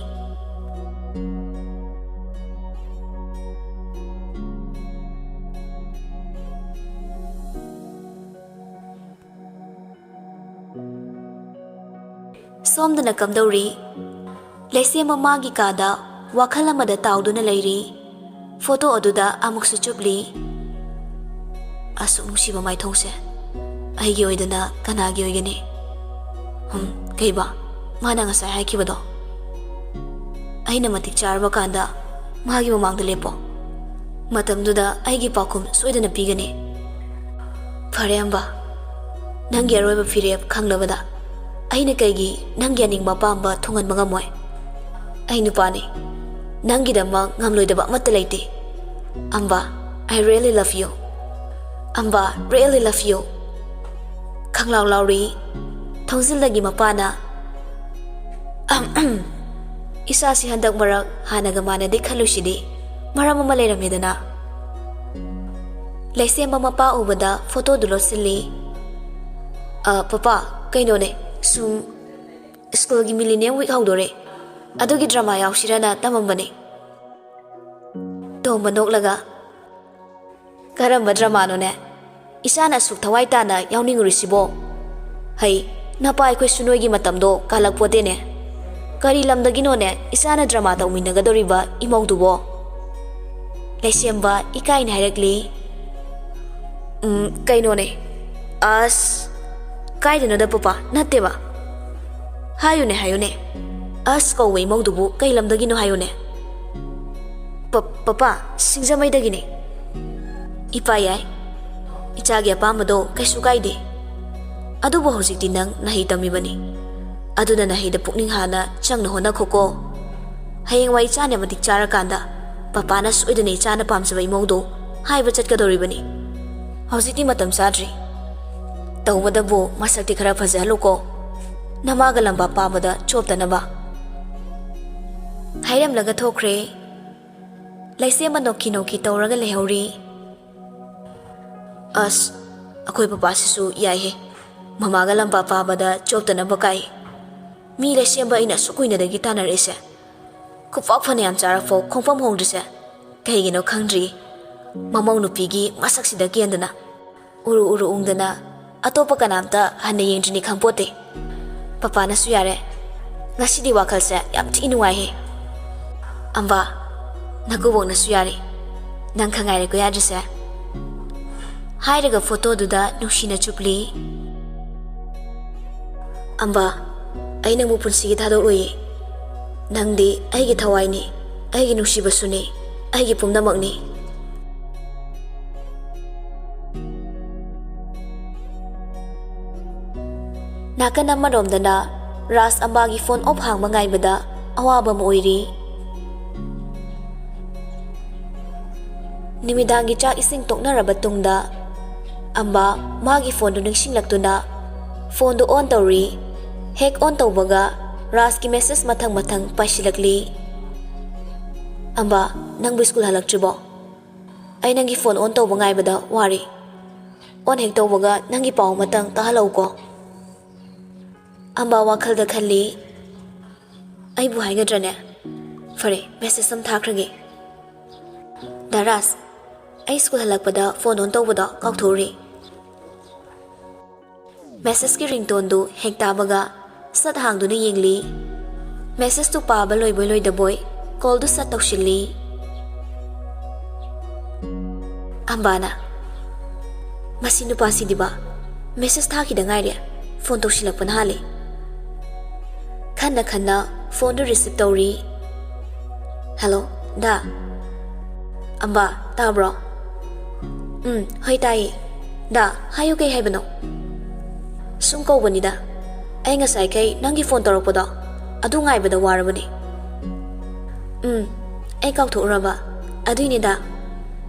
ꯁꯣꯝꯗꯅ ꯀꯝꯗꯧꯔꯤ? ꯂꯩꯁꯦꯝꯕ ꯃꯥꯒꯤ ꯀꯥꯗ ꯋꯥꯈꯜ ꯑꯃꯗ ꯇꯥꯎꯗꯨꯅ ꯂꯩꯔꯤ꯫ ꯐꯣꯇꯣ ꯑꯗꯨꯗ ꯑꯃꯨꯛꯁꯨ ꯆꯨꯞꯂꯤ꯫ ꯑꯁꯨꯛ ꯅꯨꯡꯁꯤꯕ ꯃꯥꯏꯊꯣꯡꯁꯦ ꯑꯩꯒꯤ ꯑꯣꯏꯗꯅ ꯀꯅꯥꯒꯤ ꯑꯣꯏꯒꯅꯤ? ꯍꯝ, ꯀꯩꯕ? ꯃꯥꯅ ꯉꯁꯥꯏ ꯍꯥꯏꯈꯤꯕꯗꯣ? ꯑꯩꯅ ꯃꯇꯤꯛ ꯆꯥꯔꯕ ꯀꯥꯟꯗ ꯃꯥꯒꯤ ꯃꯃꯥꯡꯗ ꯂꯦꯞꯄꯣ꯫ ꯃꯇꯝꯗꯨꯗ ꯑꯩꯒꯤ ꯄꯥꯎꯈꯨꯝ ꯁꯣꯏꯗꯅ ꯄꯤꯒꯅꯤ꯫ ꯐꯔꯦ ꯑꯝꯕ, ꯅꯪꯒꯤ ꯑꯔꯣꯏꯕ ꯐꯤꯔꯦꯞ ꯈꯪꯅꯕꯗ ꯑꯩꯅ ꯀꯩꯒꯤ ꯅꯪꯒꯤ ꯑꯅꯤꯡꯕ ꯑꯄꯥꯝꯕ ꯊꯨꯡꯍꯟꯕ ꯉꯝꯃꯣꯏ꯫ ꯑꯩ ꯅꯨꯄꯥꯅꯤ, ꯅꯪꯒꯤꯗꯃꯛ ꯉꯝꯂꯣꯏꯗꯕ ꯑꯃꯠꯇ ꯂꯩꯇꯦ꯫ ꯑꯝꯕ, I really love you. ꯑꯝꯕ, really love you. ꯈꯪꯂꯥꯎ ꯂꯥꯎꯔꯤ ꯊꯣꯡꯖꯤꯜꯗꯒꯤ ꯃꯄꯥꯅ꯫ ꯏꯁꯥꯁꯤ ꯍꯟꯗꯛ ꯃꯔꯛ ꯍꯥꯟꯅꯒ ꯃꯥꯟꯅꯗꯦ ꯈꯜꯂꯨꯁꯤꯗꯤ ꯃꯔꯝ ꯑꯃ ꯂꯩꯔꯝꯃꯦꯗꯅ꯫ ꯂꯩꯁꯦꯝꯕ ꯃꯄꯥ ꯎꯕꯗ ꯐꯣꯇꯣꯗꯨ ꯂꯣꯠꯁꯤꯜꯂꯤ꯫ "ꯑ, ꯄꯄꯥ, ꯀꯩꯅꯣꯅꯦ, ꯁꯨꯝ ꯁ꯭ꯀꯨꯜꯒꯤ Millennium Week ꯍꯧꯗꯣꯔꯦ, ꯑꯗꯨꯒꯤ ꯗ꯭ꯔꯃꯥ ꯌꯥꯎꯁꯤꯔꯅ ꯇꯝꯃꯝꯕꯅꯦ꯫" ꯇꯣꯝꯕ ꯅꯣꯛꯂꯒ, "ꯀꯔꯝꯕ ꯗ꯭ꯔꯃꯥꯅꯣꯅꯦ? ꯏꯆꯥꯅ ꯑꯁꯨꯛ ꯊꯋꯥꯏ ꯇꯥꯅ ꯌꯥꯎꯅꯤꯡꯉꯨꯔꯤꯁꯤꯕꯣ? ꯍꯩ, ꯅꯄꯥ ꯑꯩꯈꯣꯏꯁꯨ ꯅꯣꯏꯒꯤ ꯃꯇꯝꯗꯣ ꯀꯥꯜꯂꯛꯄꯣꯠꯇꯦꯅꯦ꯫ ꯀꯔꯤ ꯂꯝꯗꯒꯤꯅꯣꯅꯦ ꯏꯆꯥꯅ ꯗ꯭ꯔꯃꯥ ꯇꯧꯃꯤꯟꯅꯒꯗꯧꯔꯤꯕ ꯏꯃꯧꯗꯨꯕꯣ?" ꯂꯩꯁꯦꯝꯕ ꯏꯀꯥꯏꯅ ꯍꯥꯏꯔꯛꯂꯤ꯫ "ꯎꯝ, ꯀꯩꯅꯣꯅꯦ꯫ ꯑꯁ, ꯀꯥꯏꯗꯅꯣꯗ ꯄꯄꯥ, ꯅꯠꯇꯦꯕ꯫ ꯍꯥꯏꯌꯨꯅꯦ, ꯍꯥꯏꯌꯨꯅꯦ꯫ ꯑꯁ ꯀꯧꯕ ꯏꯃꯧꯗꯨꯕꯨ ꯀꯩ ꯂꯝꯗꯒꯤꯅꯣ ꯍꯥꯏꯌꯨꯅꯦ꯫" "ꯄ-, ꯄꯄꯥ, ꯁꯤꯡꯖꯃꯩꯗꯒꯤꯅꯦ꯫" "ꯏꯄꯥ ꯌꯥꯏ, ꯏꯆꯥꯒꯤ ꯑꯄꯥꯝꯕꯗꯣ ꯀꯩꯁꯨ ꯀꯥꯏꯗꯦ꯫ ꯑꯗꯨꯕꯨ ꯍꯧꯖꯤꯛꯇꯤ ꯅꯪ ꯅꯍꯩ ꯇꯝꯃꯤꯕꯅꯤ꯫ ꯑꯗꯨꯅ ꯅꯍꯩꯗ ꯄꯨꯛꯅꯤꯡ ꯍꯥꯟꯅ ꯆꯪꯅ ꯍꯣꯠꯅꯈꯣꯀꯣ꯫ ꯍꯌꯦꯡꯋꯥꯏ ꯏꯆꯥꯅ ꯃꯇꯤꯛ ꯆꯥꯔꯀꯥꯟꯗ ꯄꯄꯥꯅ ꯁꯣꯏꯗꯅ ꯏꯆꯥꯅ ꯄꯥꯝꯖꯕ ꯏꯃꯧꯗꯣ ꯍꯥꯏꯕ ꯆꯠꯀꯗꯧꯔꯤꯕꯅꯤ꯫ ꯍꯧꯖꯤꯛꯇꯤ ꯃꯇꯝ ꯆꯥꯗ꯭ꯔꯤ꯫ ꯇꯧꯕꯗꯕꯨ ꯃꯁꯛꯇꯤ ꯈꯔ ꯐꯖꯍꯜꯂꯨꯀꯣ꯫" ꯅꯃꯥꯒ ꯂꯝꯕꯥ ꯄꯥꯕꯗ ꯆꯣꯞꯇꯅꯕ꯫ ꯍꯥꯏꯔꯝꯂꯒ ꯊꯣꯛꯈ꯭ꯔꯦ꯫ ꯂꯩꯁꯦꯝꯕ ꯅꯣꯛꯈꯤ ꯅꯣꯛꯈꯤ ꯇꯧꯔꯒ ꯂꯩꯍꯧꯔꯤ꯫ ꯑꯁ, ꯑꯩꯈꯣꯏ ꯄꯄꯥꯁꯤꯁꯨ ꯌꯥꯏꯍꯦ꯫ ꯃꯃꯥꯒ ꯂꯝꯕꯥ ꯄꯥꯕꯗ ꯆꯣꯞꯇꯅꯕ ꯀꯥꯏ꯫ ꯃꯤ ꯂꯩꯁꯦꯝꯕ ꯑꯩꯅ ꯑꯁꯨꯛ ꯀꯨꯏꯅꯗꯒꯤ ꯇꯥꯟꯅꯔꯛꯏꯁꯦ꯫ ꯈꯨꯄꯥꯛ ꯐꯅꯌꯥꯝ ꯆꯥꯔꯐꯥꯎ ꯈꯣꯡꯐꯝ ꯍꯣꯡꯗ꯭ꯔꯤꯁꯦ ꯀꯩꯒꯤꯅꯣ ꯈꯪꯗ꯭ꯔꯤ꯫ ꯃꯃꯧ ꯅꯨꯄꯤꯒꯤ ꯃꯁꯛꯁꯤꯗ ꯀꯦꯟꯗꯅ꯫ ꯎꯔꯨ ꯎꯔꯨ ꯎꯪꯗꯅ ꯑꯇꯣꯞꯄ ꯀꯅꯥꯝꯇ ꯍꯟꯅ ꯌꯦꯡꯗ꯭ꯔꯤꯅꯤ ꯈꯪꯄꯣꯠꯇꯦ꯫ ꯄꯄꯥꯅꯁꯨ ꯌꯥꯔꯦ꯫ ꯉꯁꯤꯗꯤ ꯋꯥꯈꯜꯁꯦ ꯌꯥꯝ ꯊꯤ ꯅꯨꯡꯉꯥꯏꯍꯦ꯫ ꯑꯝꯕꯥ, ꯅꯀꯨꯕꯣꯛꯅꯁꯨ ꯌꯥꯔꯦ꯫ ꯅꯪ ꯈꯛ ꯉꯥꯏꯔꯦꯀꯣ ꯌꯥꯗ꯭ꯔꯤꯁꯦ꯫ ꯍꯥꯏꯔꯒ ꯐꯣꯇꯣꯗꯨꯗ ꯅꯨꯡꯁꯤꯅ ꯆꯨꯞꯂꯤ꯫ ꯑꯝꯕꯥ, ꯑꯩ ꯅꯪꯕꯨ ꯄꯨꯟꯁꯤꯒꯤ ꯊꯥꯗꯣꯛꯂꯣꯏꯌꯦ꯫ ꯅꯪꯗꯤ ꯑꯩꯒꯤ ꯊꯋꯥꯏꯅꯤ, ꯑꯩꯒꯤ ꯅꯨꯡꯁꯤꯕꯁꯨꯅꯤ, ꯑꯩꯒꯤ ꯄꯨꯝꯅꯃꯛꯅꯤ꯫ ꯅꯥꯀꯟ ꯑꯃꯔꯣꯝꯗꯅ ꯔꯥꯖ ꯑꯝꯕꯥꯒꯤ ꯐꯣꯟ ꯑꯣꯐ ꯍꯥꯡꯕ ꯉꯥꯏꯕꯗ ꯑꯋꯥꯕ ꯑꯃ ꯑꯣꯏꯔꯤ꯫ ꯅꯨꯃꯤꯗꯥꯡꯒꯤ ꯆꯥꯛ ꯏꯁꯤꯡ ꯇꯣꯛꯅꯔꯕ ꯇꯨꯡꯗ ꯑꯝꯕꯥ ꯃꯥꯒꯤ ꯐꯣꯟꯗꯨ ꯅꯤꯡꯁꯤꯡꯂꯛꯇꯨꯅ ꯐꯣꯟꯗꯨ ꯑꯣꯟ ꯇꯧꯔꯤ꯫ ꯍꯦꯛ ꯑꯣꯟ ꯇꯧꯕꯒ ꯔꯥꯖꯀꯤ ꯃꯦꯁꯦꯖ ꯃꯊꯪ ꯃꯊꯪ ꯄꯥꯏꯁꯤꯜꯂꯛꯂꯤ꯫ "ꯑꯝꯕꯥ, ꯅꯪꯕꯨ ꯁ꯭ꯀꯨꯜ ꯍꯜꯂꯛꯇ꯭ꯔꯤꯕꯣ? ꯑꯩ ꯅꯪꯒꯤ ꯐꯣꯟ ꯑꯣꯟ ꯇꯧꯕ ꯉꯥꯏꯕꯗ ꯋꯥꯔꯦ꯫ ꯑꯣꯟ ꯍꯦꯛ ꯇꯧꯕꯒ ꯅꯪꯒꯤ ꯄꯥꯎ ꯑꯃꯇꯪ ꯇꯥꯍꯜꯂꯛꯎꯀꯣ꯫" ꯑꯝꯕꯥ ꯋꯥꯈꯜꯗ ꯈꯜꯂꯤ, "ꯑꯩꯕꯨ ꯍꯥꯏꯒꯗ꯭ꯔꯅꯦ? ꯐꯔꯦ, ꯃꯦꯁꯦꯖ ꯑꯃ ꯊꯥꯈ꯭ꯔꯒꯦ꯫ ꯗꯥ ꯔꯥꯖ, ꯑꯩ ꯁ꯭ꯀꯨꯜ ꯍꯜꯂꯛꯄꯗ ꯐꯣꯟ ꯑꯣꯟ ꯇꯧꯕꯗꯣ ꯀꯥꯎꯊꯣꯛꯎꯔꯦ꯫" ꯃꯦꯁꯦꯖꯀꯤ ꯔꯤꯡꯇꯣꯟꯗꯨ ꯍꯦꯛ ꯇꯥꯕꯒ ꯁꯠ ꯍꯥꯡꯗꯨꯅ ꯌꯦꯡꯂꯤ꯫ ꯃꯦꯁꯦꯖꯇꯨ ꯄꯥꯕ ꯂꯣꯏꯕꯣꯏ ꯂꯣꯏꯗꯕꯣꯏ ꯀꯣꯜꯗꯨ ꯁꯠ ꯇꯧꯁꯤꯜꯂꯤ꯫ ꯑꯝꯕꯥꯅ, "ꯃꯁꯤ ꯅꯨꯄꯥꯁꯤꯗꯤꯕ, ꯃꯦꯁꯦꯖ ꯊꯥꯈꯤꯗ ꯉꯥꯏꯔꯦ, ꯐꯣꯟ ꯇꯧꯁꯤꯜꯂꯛꯄꯅ ꯍꯥꯜꯂꯦ꯫" ꯈꯟꯅ ꯈꯟꯅ ꯐꯣꯟꯗꯨ ꯔꯤꯁꯤꯞ ꯇꯧꯔꯤ꯫ "ꯍꯜꯂꯣ, ꯗꯥ꯫" "ꯑꯝꯕꯥ, ꯇꯥꯕ꯭ꯔꯣ?" "ꯎꯝ, ꯍꯣꯏ, ꯇꯥꯏꯌꯦ꯫ ꯗꯥ, ꯍꯥꯏꯌꯨ, ꯀꯩ ꯍꯥꯏꯕꯅꯣ?" "ꯁꯨꯝ ꯀꯧꯕꯅꯤꯗ꯫ ꯑꯩ ꯉꯁꯥꯏꯈꯩ ꯅꯪꯒꯤ ꯐꯣꯟ ꯇꯧꯔꯛꯄꯗꯣ, ꯑꯗꯨ ꯉꯥꯏꯕꯗ ꯋꯥꯔꯕꯅꯦ꯫" "ꯎꯝ, ꯑꯩ ꯀꯥꯎꯊꯣꯛꯎꯔꯕ꯫ ꯑꯗꯨꯏꯅꯤꯗ꯫"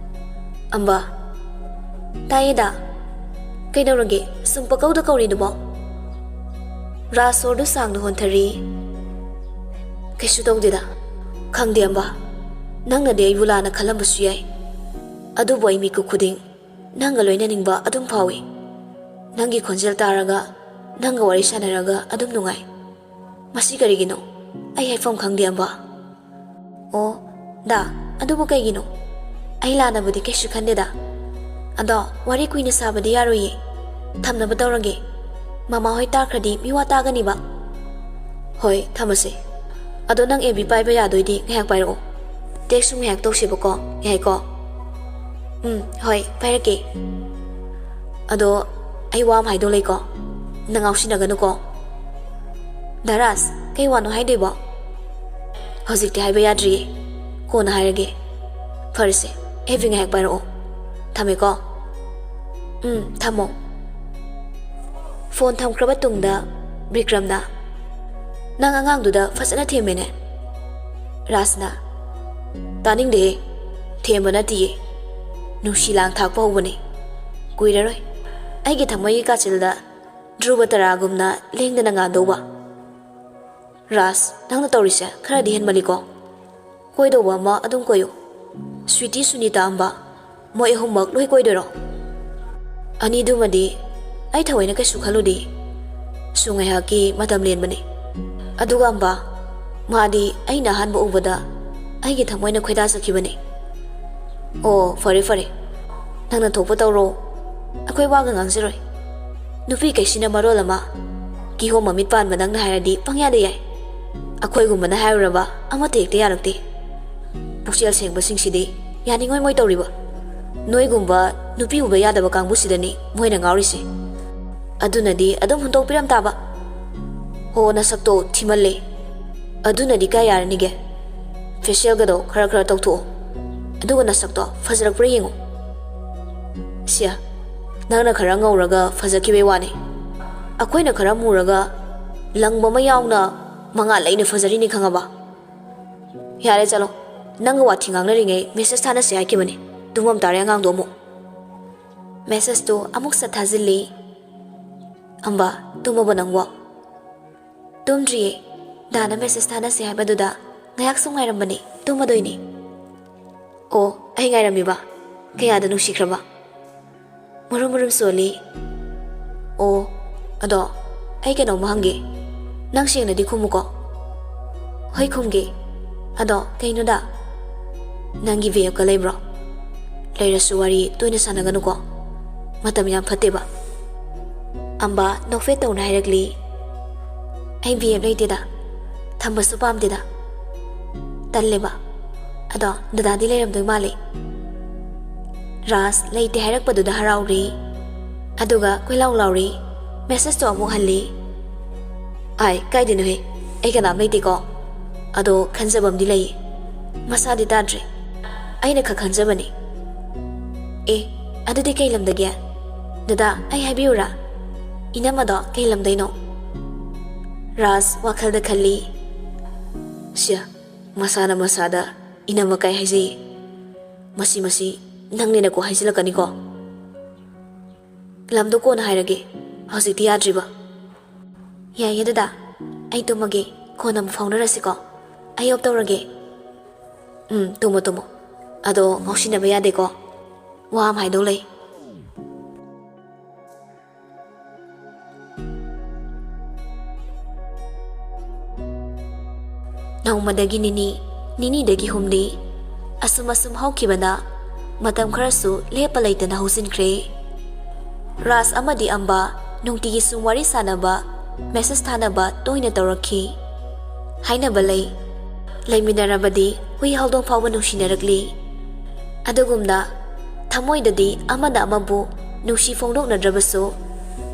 "ꯑꯝꯕꯥ꯫" "ꯇꯥꯏꯌꯦ, ꯗꯥ꯫ ꯀꯩꯗꯧꯔꯒꯦ? ꯁꯨꯝ ꯄꯀꯧꯗ ꯀꯧꯔꯤꯗꯨꯕꯣ?" ꯔꯥꯖ ꯁꯣꯔꯗꯨ ꯁꯥꯡꯅ ꯍꯣꯟꯊꯔꯤ꯫ "ꯀꯩꯁꯨ ꯇꯧꯗꯦꯗ꯫ ꯈꯪꯗꯦ ꯑꯝꯕ, ꯅꯪꯅꯗꯤ ꯑꯩꯕꯨ ꯂꯥꯟꯅ ꯈꯜꯂꯝꯕꯁꯨ ꯌꯥꯏ꯫ ꯑꯗꯨꯕꯨ ꯑꯩ ꯃꯤꯀꯨꯞ ꯈꯨꯗꯤꯡ ꯅꯪꯒ ꯂꯣꯏꯅꯅꯤꯡꯕ ꯑꯗꯨꯝ ꯐꯥꯎꯏ꯫ ꯅꯪꯒꯤ ꯈꯣꯟꯖꯦꯜ ꯇꯥꯔꯒ, ꯅꯪꯒ ꯋꯥꯔꯤ ꯁꯥꯟꯅꯔꯒ ꯑꯗꯨꯝ ꯅꯨꯡꯉꯥꯏ꯫ ꯃꯁꯤ ꯀꯔꯤꯒꯤꯅꯣ? ꯑꯩ ꯍꯥꯏꯐꯝ ꯈꯪꯗꯦ ꯑꯝꯕ꯫" "ꯑꯣ, ꯗꯥ, ꯑꯗꯨꯕꯨ ꯀꯩꯒꯤꯅꯣ? ꯑꯩ ꯂꯥꯟꯅꯕꯨꯗꯤ ꯀꯩꯁꯨ ꯈꯟꯗꯦꯗ꯫ ꯑꯗꯣ ꯋꯥꯔꯤ ꯀꯨꯏꯅ ꯁꯥꯕꯗꯤ ꯌꯥꯔꯣꯏꯌꯦ꯫ ꯊꯝꯅꯕ ꯇꯧꯔꯒꯦ꯫ ꯃꯃꯥ ꯍꯣꯏ ꯇꯥꯈ꯭ꯔꯗꯤ ꯃꯤꯋꯥ ꯇꯥꯒꯅꯤꯕ꯫" "ꯍꯣꯏ, ꯊꯝꯃꯁꯦ꯫ ꯑꯗꯣ ꯅꯪ ꯑꯦꯐ ꯕꯤ ꯄꯥꯏꯕ ꯌꯥꯗꯣꯏꯗꯤ ꯉꯥꯏꯍꯥꯛ ꯄꯥꯏꯔꯛꯑꯣ꯫ ꯇꯦꯛꯁꯁꯨ ꯉꯥꯏꯍꯥꯛ ꯇꯧꯁꯦꯕꯀꯣ, ꯌꯥꯏꯀꯣ?" "ꯎꯝ, ꯍꯣꯏ, ꯄꯥꯏꯔꯛꯀꯦ꯫ ꯑꯗꯣ ꯑꯩ ꯋꯥ ꯑꯃ ꯍꯥꯏꯗꯧ ꯂꯩꯀꯣ, ꯅꯪ ꯉꯥꯎꯁꯤꯟꯅꯒꯅꯨꯀꯣ꯫" "ꯗꯥ ꯔꯥꯖ, ꯀꯩ ꯋꯥꯅꯣ ꯍꯥꯏꯗꯣꯏꯕꯣ?" "ꯍꯧꯖꯤꯛꯇꯤ ꯍꯥꯏꯕ ꯌꯥꯗ꯭ꯔꯤꯌꯦ, ꯀꯣꯟꯅ ꯍꯥꯏꯔꯒꯦ꯫" "ꯐꯔꯦꯁꯦ, ꯑꯦꯐ ꯕꯤ ꯉꯥꯏꯍꯥꯛ ꯄꯥꯏꯔꯛꯑꯣ꯫ ꯊꯝꯃꯦꯀꯣ꯫" "ꯎꯝ, ꯊꯝꯃꯣ꯫" ꯐꯣꯟ ꯊꯝꯈ꯭ꯔꯕ ꯇꯨꯡꯗ ꯕꯤꯀ꯭ꯔꯝꯅ, "ꯅꯪ ꯑꯉꯥꯡꯗꯨꯗ ꯐꯖꯅ ꯊꯦꯝꯃꯦꯅꯦ꯫" ꯔꯥꯖꯅ, "ꯇꯥꯅꯤꯡꯗꯦꯍꯦ, ꯊꯦꯝꯕ ꯅꯠꯇꯤꯌꯦ, ꯅꯨꯡꯁꯤ ꯂꯥꯡ ꯊꯥꯛꯄ ꯍꯧꯕꯅꯦ꯫ ꯀꯨꯏꯔꯔꯣꯏ ꯑꯩꯒꯤ ꯊꯃꯣꯏꯒꯤ ꯀꯥꯆꯤꯜꯗ ꯙ꯭ꯔꯨꯕ ꯇꯔꯥꯒꯨꯝꯅ ꯂꯦꯡꯗꯅ ꯉꯥꯟꯗꯧꯕ꯫" "ꯔꯥꯖ, ꯅꯪꯅ ꯇꯧꯔꯤꯁꯦ ꯈꯔꯗꯤ ꯍꯦꯟꯃꯜꯂꯤꯀꯣ꯫ ꯀꯣꯏꯗꯧꯕ ꯑꯃ ꯑꯗꯨꯝ ꯀꯣꯏꯌꯨ꯫ ꯁ꯭ꯋꯤꯇꯤ, ꯁꯨꯅꯤꯇꯥ ꯑꯝꯕ, ꯃꯣꯏ ꯑꯍꯨꯝꯃꯛ ꯂꯣꯏ ꯀꯣꯏꯗꯣꯏꯔꯣ?" "ꯑꯅꯤꯗꯨꯃꯗꯤ ꯑꯩ ꯊꯑꯣꯏꯅ ꯀꯩꯁꯨ ꯈꯜꯂꯨꯗꯦ꯫ ꯁꯨꯝ ꯉꯥꯏꯍꯥꯛꯀꯤ ꯃꯇꯝ ꯂꯦꯟꯕꯅꯤ꯫ ꯑꯗꯨꯒ ꯑꯝꯕ, ꯃꯥꯗꯤ ꯑꯩꯅ ꯑꯍꯥꯟꯕ ꯎꯕꯗ ꯑꯩꯒꯤ ꯊꯃꯣꯏꯅ ꯈꯣꯏꯗꯥꯖꯈꯤꯕꯅꯤ꯫" "ꯑꯣ, ꯐꯔꯦ ꯐꯔꯦ, ꯅꯪꯅ ꯊꯣꯛꯄ ꯇꯧꯔꯣ꯫ ꯑꯩꯈꯣꯏ ꯋꯥꯒ ꯉꯥꯡꯖꯔꯣꯏ꯫ ꯅꯨꯄꯤꯈꯩꯁꯤꯅ ꯃꯔꯣꯜ ꯑꯃ, ꯀꯤꯍꯣꯝ ꯃꯃꯤꯠ ꯄꯥꯟꯕ ꯅꯪꯅ ꯍꯥꯏꯔꯗꯤ ꯄꯪꯌꯥꯗ ꯌꯥꯏ꯫ ꯑꯩꯈꯣꯏꯒꯨꯝꯕꯅ ꯍꯥꯏꯔꯨꯔꯕ ꯑꯃꯠꯇ ꯍꯦꯛꯇ ꯌꯥꯔꯛꯇꯦ꯫ ꯄꯨꯛꯆꯦꯜ ꯁꯦꯡꯕꯁꯤꯡꯁꯤꯗꯤ ꯌꯥꯅꯤꯡꯉꯣꯏ ꯃꯣꯏ ꯇꯧꯔꯤꯕ꯫ ꯅꯣꯏꯒꯨꯝꯕ ꯅꯨꯄꯤ ꯎꯕ ꯌꯥꯗꯕ ꯀꯥꯡꯕꯨꯁꯤꯗꯅꯤ ꯃꯣꯏꯅ ꯉꯥꯎꯔꯤꯁꯦ꯫ ꯑꯗꯨꯅꯗꯤ ꯑꯗꯨꯝ ꯍꯨꯟꯗꯣꯛꯄꯤꯔꯝ ꯇꯥꯕ꯫ ꯍꯣ, ꯅꯁꯛꯇꯣ ꯊꯤꯃꯜꯂꯦ꯫ ꯑꯗꯨꯅꯗꯤ ꯀꯥꯏ ꯌꯥꯔꯅꯤꯒꯦ? ꯐꯦꯁꯤꯌꯦꯜꯒꯗꯣ ꯈꯔ ꯈꯔ ꯇꯧꯊꯣꯛꯑꯣ꯫ ꯑꯗꯨꯒ ꯅꯁꯛꯇꯣ ꯐꯖꯔꯛꯄ꯭ꯔꯥ ꯌꯦꯡꯉꯣ꯫" "ꯁꯤꯌꯥ, ꯅꯪꯅ ꯈꯔ ꯉꯧꯔꯒ ꯐꯖꯈꯤꯕꯩ ꯋꯥꯅꯤ꯫ ꯑꯩꯈꯣꯏꯅ ꯈꯔ ꯃꯨꯔꯒ ꯂꯪꯕ ꯑꯃ ꯌꯥꯎꯅ ꯃꯉꯥꯜ ꯂꯩꯅ ꯐꯖꯔꯤꯅꯤ, ꯈꯪꯉꯕ?" "ꯌꯥꯔꯦ, ꯆꯠꯂꯣ꯫ ꯅꯪꯒ ꯋꯥꯊꯤ ꯉꯥꯡꯅꯔꯤꯉꯩ ꯃꯦꯁꯦꯖ ꯊꯥꯅꯁꯦ ꯍꯥꯏꯈꯤꯕꯅꯤ꯫ ꯇꯨꯝꯃꯝ ꯇꯥꯔꯦ ꯑꯉꯥꯡꯗꯣ ꯑꯃꯨꯛ꯫" ꯃꯦꯁꯦꯖꯇꯨ ꯑꯃꯨꯛ ꯁꯠ ꯊꯥꯖꯤꯜꯂꯤ꯫ "ꯑꯝꯕ, ꯇꯨꯝꯃꯕꯣ ꯅꯪꯕꯣ?" ꯇꯨꯝꯗ꯭ꯔꯤꯌꯦ꯫ ꯗꯥꯅ ꯃꯦꯁꯦꯖ ꯊꯥꯅꯁꯦ ꯍꯥꯏꯕꯗꯨꯗ ꯉꯥꯏꯍꯥꯛ ꯁꯨꯝ ꯉꯥꯏꯔꯝꯕꯅꯦ, ꯇꯨꯝꯃꯗꯣꯏꯅꯦ꯫ ꯑꯣ, ꯑꯩ ꯉꯥꯏꯔꯝꯃꯤꯕ? ꯀꯌꯥꯗ ꯅꯨꯡꯁꯤꯈ꯭ꯔꯕ? ꯃꯨꯔꯨꯝ ꯃꯨꯔꯨꯝ ꯁꯣꯜꯂꯤ꯫ ꯑꯣ, ꯑꯗꯣ ꯑꯩ ꯀꯩꯅꯣꯝꯃ ꯍꯪꯒꯦ꯫ ꯅꯪ ꯁꯦꯡꯅꯗꯤ ꯈꯨꯝꯃꯨꯀꯣ꯫ ꯍꯣꯏ, ꯈꯨꯝꯒꯦ꯫ ꯑꯗꯣ ꯀꯩꯅꯣꯗ? ꯅꯪꯒꯤ ꯚꯦꯞꯀ ꯂꯩꯕ꯭ꯔꯣ? ꯂꯩꯔꯁꯨ ꯋꯥꯔꯤ ꯇꯣꯏꯅ ꯁꯥꯟꯅꯒꯅꯨꯀꯣ꯫ ꯃꯇꯝ ꯌꯥꯝ ꯐꯠꯇꯦꯕ꯫ ꯑꯝꯕꯥ ꯅꯣꯛꯐꯦꯠ ꯇꯧꯅ ꯍꯥꯏꯔꯛꯂꯤ꯫ ꯑꯩ ꯚꯦꯞ ꯂꯩꯇꯦꯗ꯫ ꯊꯝꯕꯁꯨ ꯄꯥꯝꯗꯦꯗ꯫ ꯇꯜꯂꯦꯕ꯫ ꯑꯗꯣ ꯗꯗꯥꯗꯤ ꯂꯩꯔꯝꯗꯣꯏ ꯃꯥꯜꯂꯤ꯫ ꯔꯥꯖ ꯂꯩꯇꯦ ꯍꯥꯏꯔꯛꯄꯗꯨꯗ ꯍꯔꯥꯎꯔꯤ꯫ ꯑꯗꯨꯒ ꯀꯣꯏꯂꯥꯎ ꯂꯥꯎꯔꯤ꯫ ꯃꯦꯁꯦꯖꯇꯣ ꯑꯃꯨꯛ ꯍꯜꯂꯤ꯫ ꯑꯥꯏ, ꯀꯥꯏꯗꯅꯣꯍꯦ? ꯑꯩ ꯀꯅꯥꯝ ꯂꯩꯇꯦꯀꯣ꯫ ꯑꯗꯣ ꯈꯟꯖꯕ ꯑꯃꯗꯤ ꯂꯩꯌꯦ꯫ ꯃꯁꯥꯗꯤ ꯇꯥꯗ꯭ꯔꯦ꯫ ꯑꯩꯅ ꯈꯛ ꯈꯟꯖꯕꯅꯤ꯫ ꯑꯦ, ꯑꯗꯨꯗꯤ ꯀꯩ ꯂꯝꯗꯒꯤ? ꯗꯗꯥ, ꯑꯩ ꯍꯥꯏꯕꯤꯌꯨꯔꯥ? ꯏꯅꯝꯃꯗꯣ ꯀꯩ ꯂꯝꯗꯩꯅꯣ? ꯔꯥꯖ ꯋꯥꯈꯜꯗ ꯈꯜꯂꯤ꯫ ꯁꯤꯌꯥ, ꯃꯁꯥꯅ ꯃꯁꯥꯗ ꯏꯅꯝꯃ ꯀꯥꯏ ꯍꯥꯏꯖꯩꯌꯦ꯫ ꯃꯁꯤ, ꯃꯁꯤ ꯅꯪꯅꯦꯅꯀꯣ ꯍꯥꯏꯖꯤꯜꯂꯛꯀꯅꯤꯀꯣ꯫ ꯂꯝꯗꯣ ꯀꯣꯟꯅ ꯍꯥꯏꯔꯒꯦ, ꯍꯧꯖꯤꯛꯇꯤ ꯌꯥꯗ꯭ꯔꯤꯕ꯫ ꯌꯥꯏꯌꯦ ꯗꯗꯥ, ꯑꯩ ꯇꯨꯝꯃꯒꯦ, ꯀꯣꯟꯅ ꯑꯃꯨꯛ ꯐꯥꯎꯅꯔꯁꯤꯀꯣ꯫ ꯑꯩ ꯑꯣꯞ ꯇꯧꯔꯒꯦ꯫ ꯎꯝ, ꯇꯨꯝꯃꯣ, ꯇꯨꯝꯃꯣ꯫ ꯑꯗꯣ ꯉꯥꯎꯁꯤꯟꯅꯕ ꯌꯥꯗꯦꯀꯣ꯫ ꯋꯥ ꯑꯃ ꯍꯥꯏꯗꯧ ꯂꯩ꯫ ꯅꯣꯡꯃꯗꯒꯤ ꯅꯤꯅꯤ, ꯅꯤꯅꯤꯗꯒꯤ ꯍꯨꯝꯅꯤ, ꯑꯁꯨꯝ ꯑꯁꯨꯝ ꯍꯧꯈꯤꯕꯅ ꯃꯇꯝ ꯈꯔꯁꯨ ꯂꯦꯞꯄ ꯂꯩꯇꯅ ꯍꯧꯖꯤꯟꯈ꯭ꯔꯦ꯫ ꯔꯥꯖ ꯑꯃꯗꯤ ꯑꯝꯕꯥ ꯅꯨꯡꯇꯤꯒꯤ ꯁꯨꯝ ꯋꯥꯔꯤ ꯁꯥꯅꯕ, ꯃꯦꯁꯦꯖ ꯊꯥꯅꯕ ꯇꯣꯏꯅ ꯇꯧꯔꯛꯈꯤ꯫ ꯍꯥꯏꯅꯕ ꯂꯩ, ꯂꯩꯃꯤꯟꯅꯔꯕꯗꯤ ꯍꯨꯏ ꯍꯧꯗꯣꯡ ꯐꯥꯎꯕ ꯅꯨꯡꯁꯤꯅꯔꯛꯂꯤ꯫ ꯑꯗꯨꯒꯨꯝꯅ ꯊꯃꯣꯏꯗꯗꯤ ꯑꯃꯅ ꯑꯃꯕꯨ ꯅꯨꯡꯁꯤ ꯐꯣꯡꯗꯣꯛꯅꯗ꯭ꯔꯕꯁꯨ,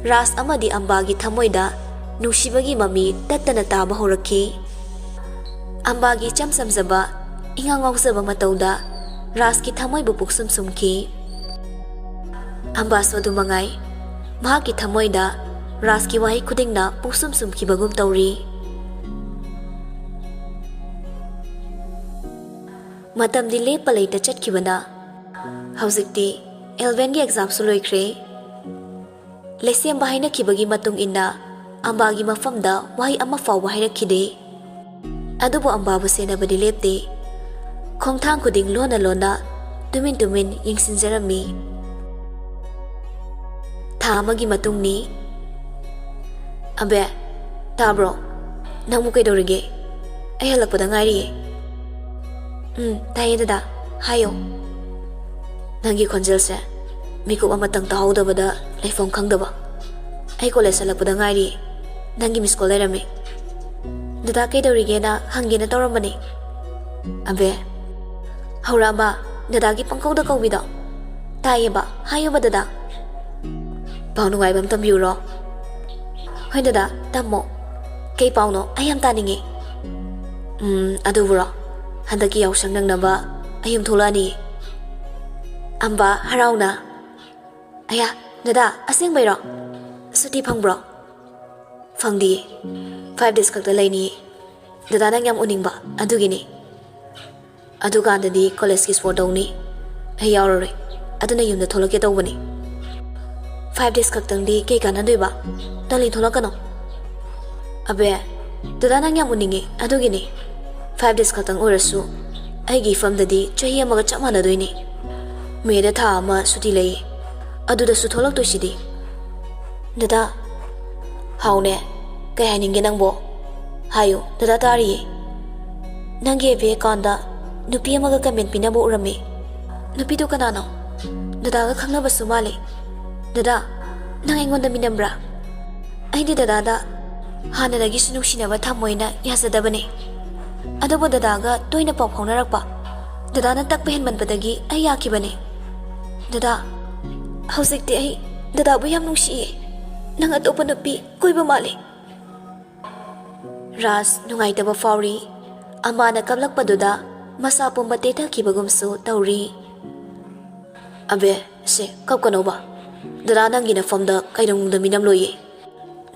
ꯔꯥꯖ ꯑꯃꯗꯤ ꯑꯝꯕꯥꯒꯤ ꯊꯃꯣꯏꯗ ꯅꯨꯡꯁꯤꯕꯒꯤ ꯃꯃꯤ ꯇꯠꯇꯅ ꯇꯥꯕ ꯍꯧꯔꯛꯈꯤ꯫ ꯑꯝꯕꯥꯒꯤ ꯏꯆꯝ ꯆꯝꯖꯕ, ꯏꯉꯥꯎ ꯉꯥꯎꯖꯕ ꯃꯇꯧꯗ ꯔꯥꯖꯀꯤ ꯊꯃꯣꯏꯕꯨ ꯄꯨꯛꯁꯨꯝ ꯁꯨꯝꯈꯤ꯫ ꯑꯝꯕꯥꯁꯨ ꯑꯗꯨ ꯃꯉꯥꯏ꯫ ꯃꯍꯥꯛꯀꯤ ꯊꯃꯣꯏꯗ ꯔꯥꯖꯀꯤ ꯋꯥꯍꯩ ꯈꯨꯗꯤꯡꯅ ꯄꯨꯛꯁꯨꯝ ꯁꯨꯝꯈꯤꯕꯒꯨꯝ ꯇꯧꯔꯤ꯫ ꯃꯇꯝꯗꯤ ꯂꯦꯞꯄ ꯂꯩꯇ ꯆꯠꯈꯤꯕꯅ ꯍꯧꯖꯤꯛꯇꯤ ꯑꯦꯜꯚꯦꯟꯒꯤ ꯑꯦꯛꯖꯥꯝꯁꯨ ꯂꯣꯏꯈ꯭ꯔꯦ꯫ ꯂꯩꯁꯦꯝꯕ ꯍꯥꯏꯅꯈꯤꯕꯒꯤ ꯃꯇꯨꯡ ꯏꯟꯅ ꯑꯝꯕꯥꯒꯤ ꯃꯐꯝꯗ ꯋꯥꯍꯩ ꯑꯃ ꯐꯥꯎꯕ ꯍꯥꯏꯔꯛꯈꯤꯗꯦ꯫ ꯑꯗꯨꯕꯨ ꯑꯝꯕꯥꯕꯨ ꯁꯦꯟꯅꯕꯗꯤ ꯂꯦꯞꯇꯦ꯫ ꯈꯣꯡꯊꯥꯡ ꯈꯨꯗꯤꯡ ꯂꯣꯟꯅ ꯂꯣꯟꯅ, ꯇꯨꯃꯤꯟ ꯇꯨꯃꯤꯟ ꯌꯦꯡꯁꯤꯟꯖꯔꯝꯃꯤ꯫ ꯊꯥ ꯑꯃꯒꯤ ꯃꯇꯨꯡꯅꯤ꯫ "ꯑꯕꯦ, ꯇꯥꯕ꯭ꯔꯣ? ꯅꯪꯕꯨ ꯀꯩꯗꯧꯔꯤꯒꯦ? ꯑꯩ ꯍꯜꯂꯛꯄꯗ ꯉꯥꯏꯔꯤꯌꯦ꯫" "ꯎꯝ, ꯇꯥꯏꯌꯦ ꯗꯗꯥ, ꯍꯥꯏꯌꯣ꯫" "ꯅꯪꯒꯤ ꯈꯣꯟꯖꯦꯜꯁꯦ ꯃꯤꯀꯨꯞ ꯑꯃꯇꯪ ꯇꯥꯍꯧꯗꯕꯗ ꯂꯩꯐꯝ ꯈꯪꯗꯕ꯫ ꯑꯩ ꯀꯣꯂꯦꯖ ꯍꯜꯂꯛꯄꯗ ꯉꯥꯏꯔꯤ꯫ ꯅꯪꯒꯤ ꯃꯤꯁ ꯀꯣꯜ ꯂꯩꯔꯝꯃꯤ꯫ ꯗꯗꯥ ꯀꯩꯗꯧꯔꯤꯒꯦꯅ ꯍꯪꯒꯦꯅ ꯇꯧꯔꯝꯕꯅꯤ꯫" "ꯑꯕꯦ, ꯍꯧꯔꯛꯑꯕ? ꯗꯗꯥꯒꯤ ꯄꯪꯀꯧꯗ ꯀꯧꯕꯤꯗꯣ?" "ꯇꯥꯏꯌꯦꯕ, ꯍꯥꯏꯌꯣꯕ ꯗꯗꯥ꯫" "ꯄꯥꯎ ꯅꯨꯡꯉꯥꯏꯕ ꯑꯃ ꯇꯝꯕꯤꯌꯨꯔꯣ?" "ꯍꯣꯏ ꯗꯗꯥ, ꯇꯝꯃꯣ꯫ ꯀꯩ ꯄꯥꯎꯅꯣ? ꯑꯩ ꯌꯥꯝ ꯇꯥꯅꯤꯡꯉꯤ꯫" "ꯎꯝ, ꯑꯗꯨꯕꯨꯔꯣ? ꯍꯟꯗꯛꯀꯤ ꯌꯥꯎꯁꯪ ꯅꯪꯅꯕ ꯑꯩ ꯌꯨꯝ ꯊꯣꯛꯂꯛꯑꯅꯤ꯫" ꯑꯝꯕꯥ ꯍꯔꯥꯎꯅ, "ꯑꯌꯥ, ꯗꯗꯥ, ꯑꯁꯦꯡꯕꯩꯔꯣ? ꯁꯨꯇꯤ ꯐꯪꯕ꯭ꯔꯣ?" "ꯐꯪꯗꯤꯌꯦ꯫ Five days ꯈꯛꯇ ꯂꯩꯅꯤꯌꯦ꯫ ꯗꯗꯥ ꯅꯪ ꯌꯥꯝ ꯎꯅꯤꯡꯕ, ꯑꯗꯨꯒꯤꯅꯤ꯫ ꯑꯗꯨꯀꯥꯟꯗꯗꯤ ꯀꯣꯂꯦꯖꯀꯤ ꯁ꯭ꯄꯣꯔꯠ ꯇꯧꯅꯤ꯫ ꯑꯩ ꯌꯥꯎꯔꯔꯣꯏ꯫ ꯑꯗꯨꯅ ꯌꯨꯝꯗ ꯊꯣꯛꯂꯛꯀꯦ ꯇꯧꯕꯅꯤ꯫" "Five days ꯈꯛꯇꯪꯗꯤ ꯀꯩ ꯀꯥꯟꯅꯗꯣꯏꯕ? ꯇꯜꯂꯤ, ꯊꯣꯛꯂꯛꯀꯅꯣ꯫" "ꯑꯕꯦ, ꯗꯗꯥ ꯅꯪ ꯌꯥꯝ ꯎꯅꯤꯡꯉꯦ, ꯑꯗꯨꯒꯤꯅꯤ꯫ Five days ꯈꯛꯇꯪ ꯑꯣꯏꯔꯁꯨ ꯑꯩꯒꯤ ꯏꯐꯝꯗꯗꯤ ꯆꯍꯤ ꯑꯃꯒ ꯆꯞ ꯃꯥꯟꯅꯗꯣꯏꯅꯤ꯫ ꯃꯦꯗ ꯊꯥ ꯑꯃ ꯁꯨꯇꯤ ꯂꯩꯌꯦ꯫ ꯑꯗꯨꯗꯁꯨ ꯊꯣꯛꯂꯛꯇꯣꯏꯁꯤꯗꯤ꯫" "ꯗꯗꯥ꯫" "ꯍꯥꯎꯅꯦ, ꯀꯩ ꯍꯥꯏꯅꯤꯡꯒꯦ ꯅꯪꯕꯣ? ꯍꯥꯏꯌꯨ, ꯗꯗꯥ ꯇꯥꯔꯤꯌꯦ꯫" "ꯅꯪꯒꯤ ꯑꯦꯐ ꯕꯤ ꯑꯦꯀꯥꯎꯟꯗ ꯅꯨꯄꯤ ꯑꯃꯒ ꯀꯃꯦꯟ ꯄꯤꯅꯕ ꯎꯔꯝꯃꯤ꯫" "ꯅꯨꯄꯤꯗꯨ ꯀꯅꯥꯅꯣ? ꯗꯗꯥꯒ ꯈꯪꯅꯕꯁꯨ ꯃꯥꯜꯂꯤ꯫" "ꯗꯗꯥ, ꯅꯪ ꯑꯩꯉꯣꯟꯗ ꯃꯤꯅꯝꯕ꯭ꯔꯥ? ꯑꯩꯗꯤ ꯗꯗꯥꯗ ꯍꯥꯟꯅꯗꯒꯤꯁꯨ ꯅꯨꯡꯁꯤꯅꯕ ꯊꯝꯃꯣꯏꯅ ꯌꯥꯖꯗꯕꯅꯤ꯫ ꯑꯗꯨꯕꯨ ꯗꯗꯥꯒ ꯇꯣꯏꯅ ꯄꯥꯎ ꯐꯥꯎꯅꯔꯛꯄ, ꯗꯗꯥꯅ ꯇꯛꯄ ꯍꯦꯟꯃꯟꯕꯗꯒꯤ ꯑꯩ ꯌꯥꯈꯤꯕꯅꯤ꯫ ꯗꯗꯥ, ꯍꯧꯖꯤꯛꯇꯤ ꯑꯩ ꯗꯗꯥꯕꯨ ꯌꯥꯝ ꯅꯨꯡꯁꯤꯌꯦ꯫ ꯅꯪ ꯑꯇꯣꯞꯄ ꯅꯨꯄꯤ ꯀꯣꯏꯕ ꯃꯥꯜꯂꯤ꯫" ꯔꯥꯖ ꯅꯨꯡꯉꯥꯏꯇꯕ ꯐꯥꯎꯔꯤ꯫ ꯑꯃꯥꯅ ꯀꯞꯂꯛꯄꯗꯨꯗ ꯃꯁꯥ ꯄꯨꯝꯕ ꯇꯦꯊꯈꯤꯕꯒꯨꯝꯁꯨ ꯇꯧꯔꯤ꯫ "ꯑꯕꯦ, ꯁꯦ, ꯀꯞꯀꯅꯣꯕ꯫ ꯗꯗꯥ ꯅꯪꯒꯤ ꯅꯐꯝꯗ ꯀꯩꯗꯧꯅꯨꯡꯗ ꯃꯤꯅꯝꯂꯣꯏꯌꯦ꯫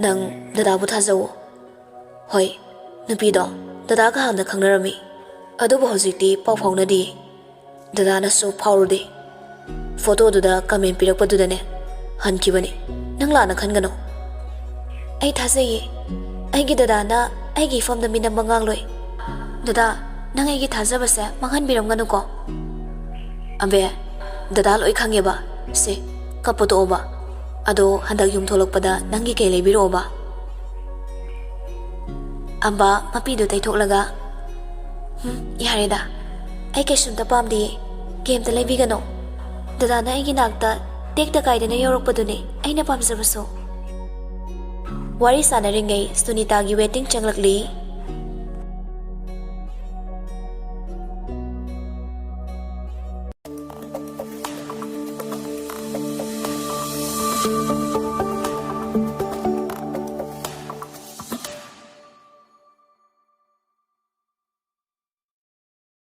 ꯅꯪ ꯗꯗꯥꯕꯨ ꯊꯥꯖꯧꯋꯣ꯫" "ꯍꯣꯏ, ꯅꯨꯄꯤꯗꯣ ꯗꯗꯥꯒ ꯍꯥꯟꯅ ꯈꯪꯅꯔꯝꯃꯤ꯫ ꯑꯗꯨꯕꯨ ꯍꯧꯖꯤꯛꯇꯤ ꯄꯥꯎ ꯐꯥꯎꯅꯗꯦ꯫ ꯗꯗꯥꯅꯁꯨ ꯐꯥꯎꯔꯨꯗꯦ꯫ ꯐꯣꯇꯣꯗꯨꯗ ꯀꯃꯦꯟ ꯄꯤꯔꯛꯄꯗꯨꯗꯅꯦ ꯍꯟꯈꯤꯕꯅꯤ꯫ ꯅꯪ ꯂꯥꯟꯅ ꯈꯟꯒꯅꯨ꯫" ꯑꯩ ꯊꯥꯖꯩꯌꯦ꯫ ꯑꯩꯒꯤ ꯗꯗꯥꯅ ꯑꯩꯒꯤ ꯏꯐꯝꯗ ꯃꯤꯅꯝꯕ ꯉꯥꯡꯂꯣꯏ꯫ ꯗꯗꯥ, ꯅꯪ ꯑꯩꯒꯤ ꯊꯥꯖꯕꯁꯦ ꯃꯥꯡꯍꯟꯕꯤꯔꯝꯒꯅꯨꯀꯣ꯫ ꯑꯕꯦ, ꯗꯗꯥ ꯂꯣꯏ ꯈꯪꯉꯦꯕ꯫ ꯁꯦ, ꯀꯞꯄ ꯇꯣꯛꯑꯣꯕ꯫ ꯑꯗꯣ ꯍꯟꯗꯛ ꯌꯨꯝ ꯊꯣꯛꯂꯛꯄꯗ ꯅꯪꯒꯤ ꯀꯩ ꯂꯩꯕꯤꯔꯛꯑꯣꯕ? ꯑꯝꯕ ꯃꯄꯤꯗꯨ ꯇꯩꯊꯣꯛꯂꯒ, "ꯍꯨꯝ, ꯌꯥꯔꯦꯗ, ꯑꯩ ꯀꯩꯁꯨꯝꯇ ꯄꯥꯝꯗꯤꯌꯦ, ꯀꯩꯝꯇ ꯂꯩꯕꯤꯒꯅꯣ꯫ ꯗꯗꯥꯅ ꯑꯩꯒꯤ ꯅꯥꯛꯇ ꯇꯦꯛꯇ ꯀꯥꯏꯗꯅ ꯌꯧꯔꯛꯄꯗꯨꯅꯦ ꯑꯩꯅ ꯄꯥꯝꯖꯕꯁꯨ"꯫ ꯋꯥꯔꯤ ꯁꯥꯟꯅꯔꯤꯉꯩ ꯁꯨꯅꯤꯇꯥꯒꯤ ꯋꯦꯇꯤꯡ ꯆꯪꯂꯛꯂꯤ꯫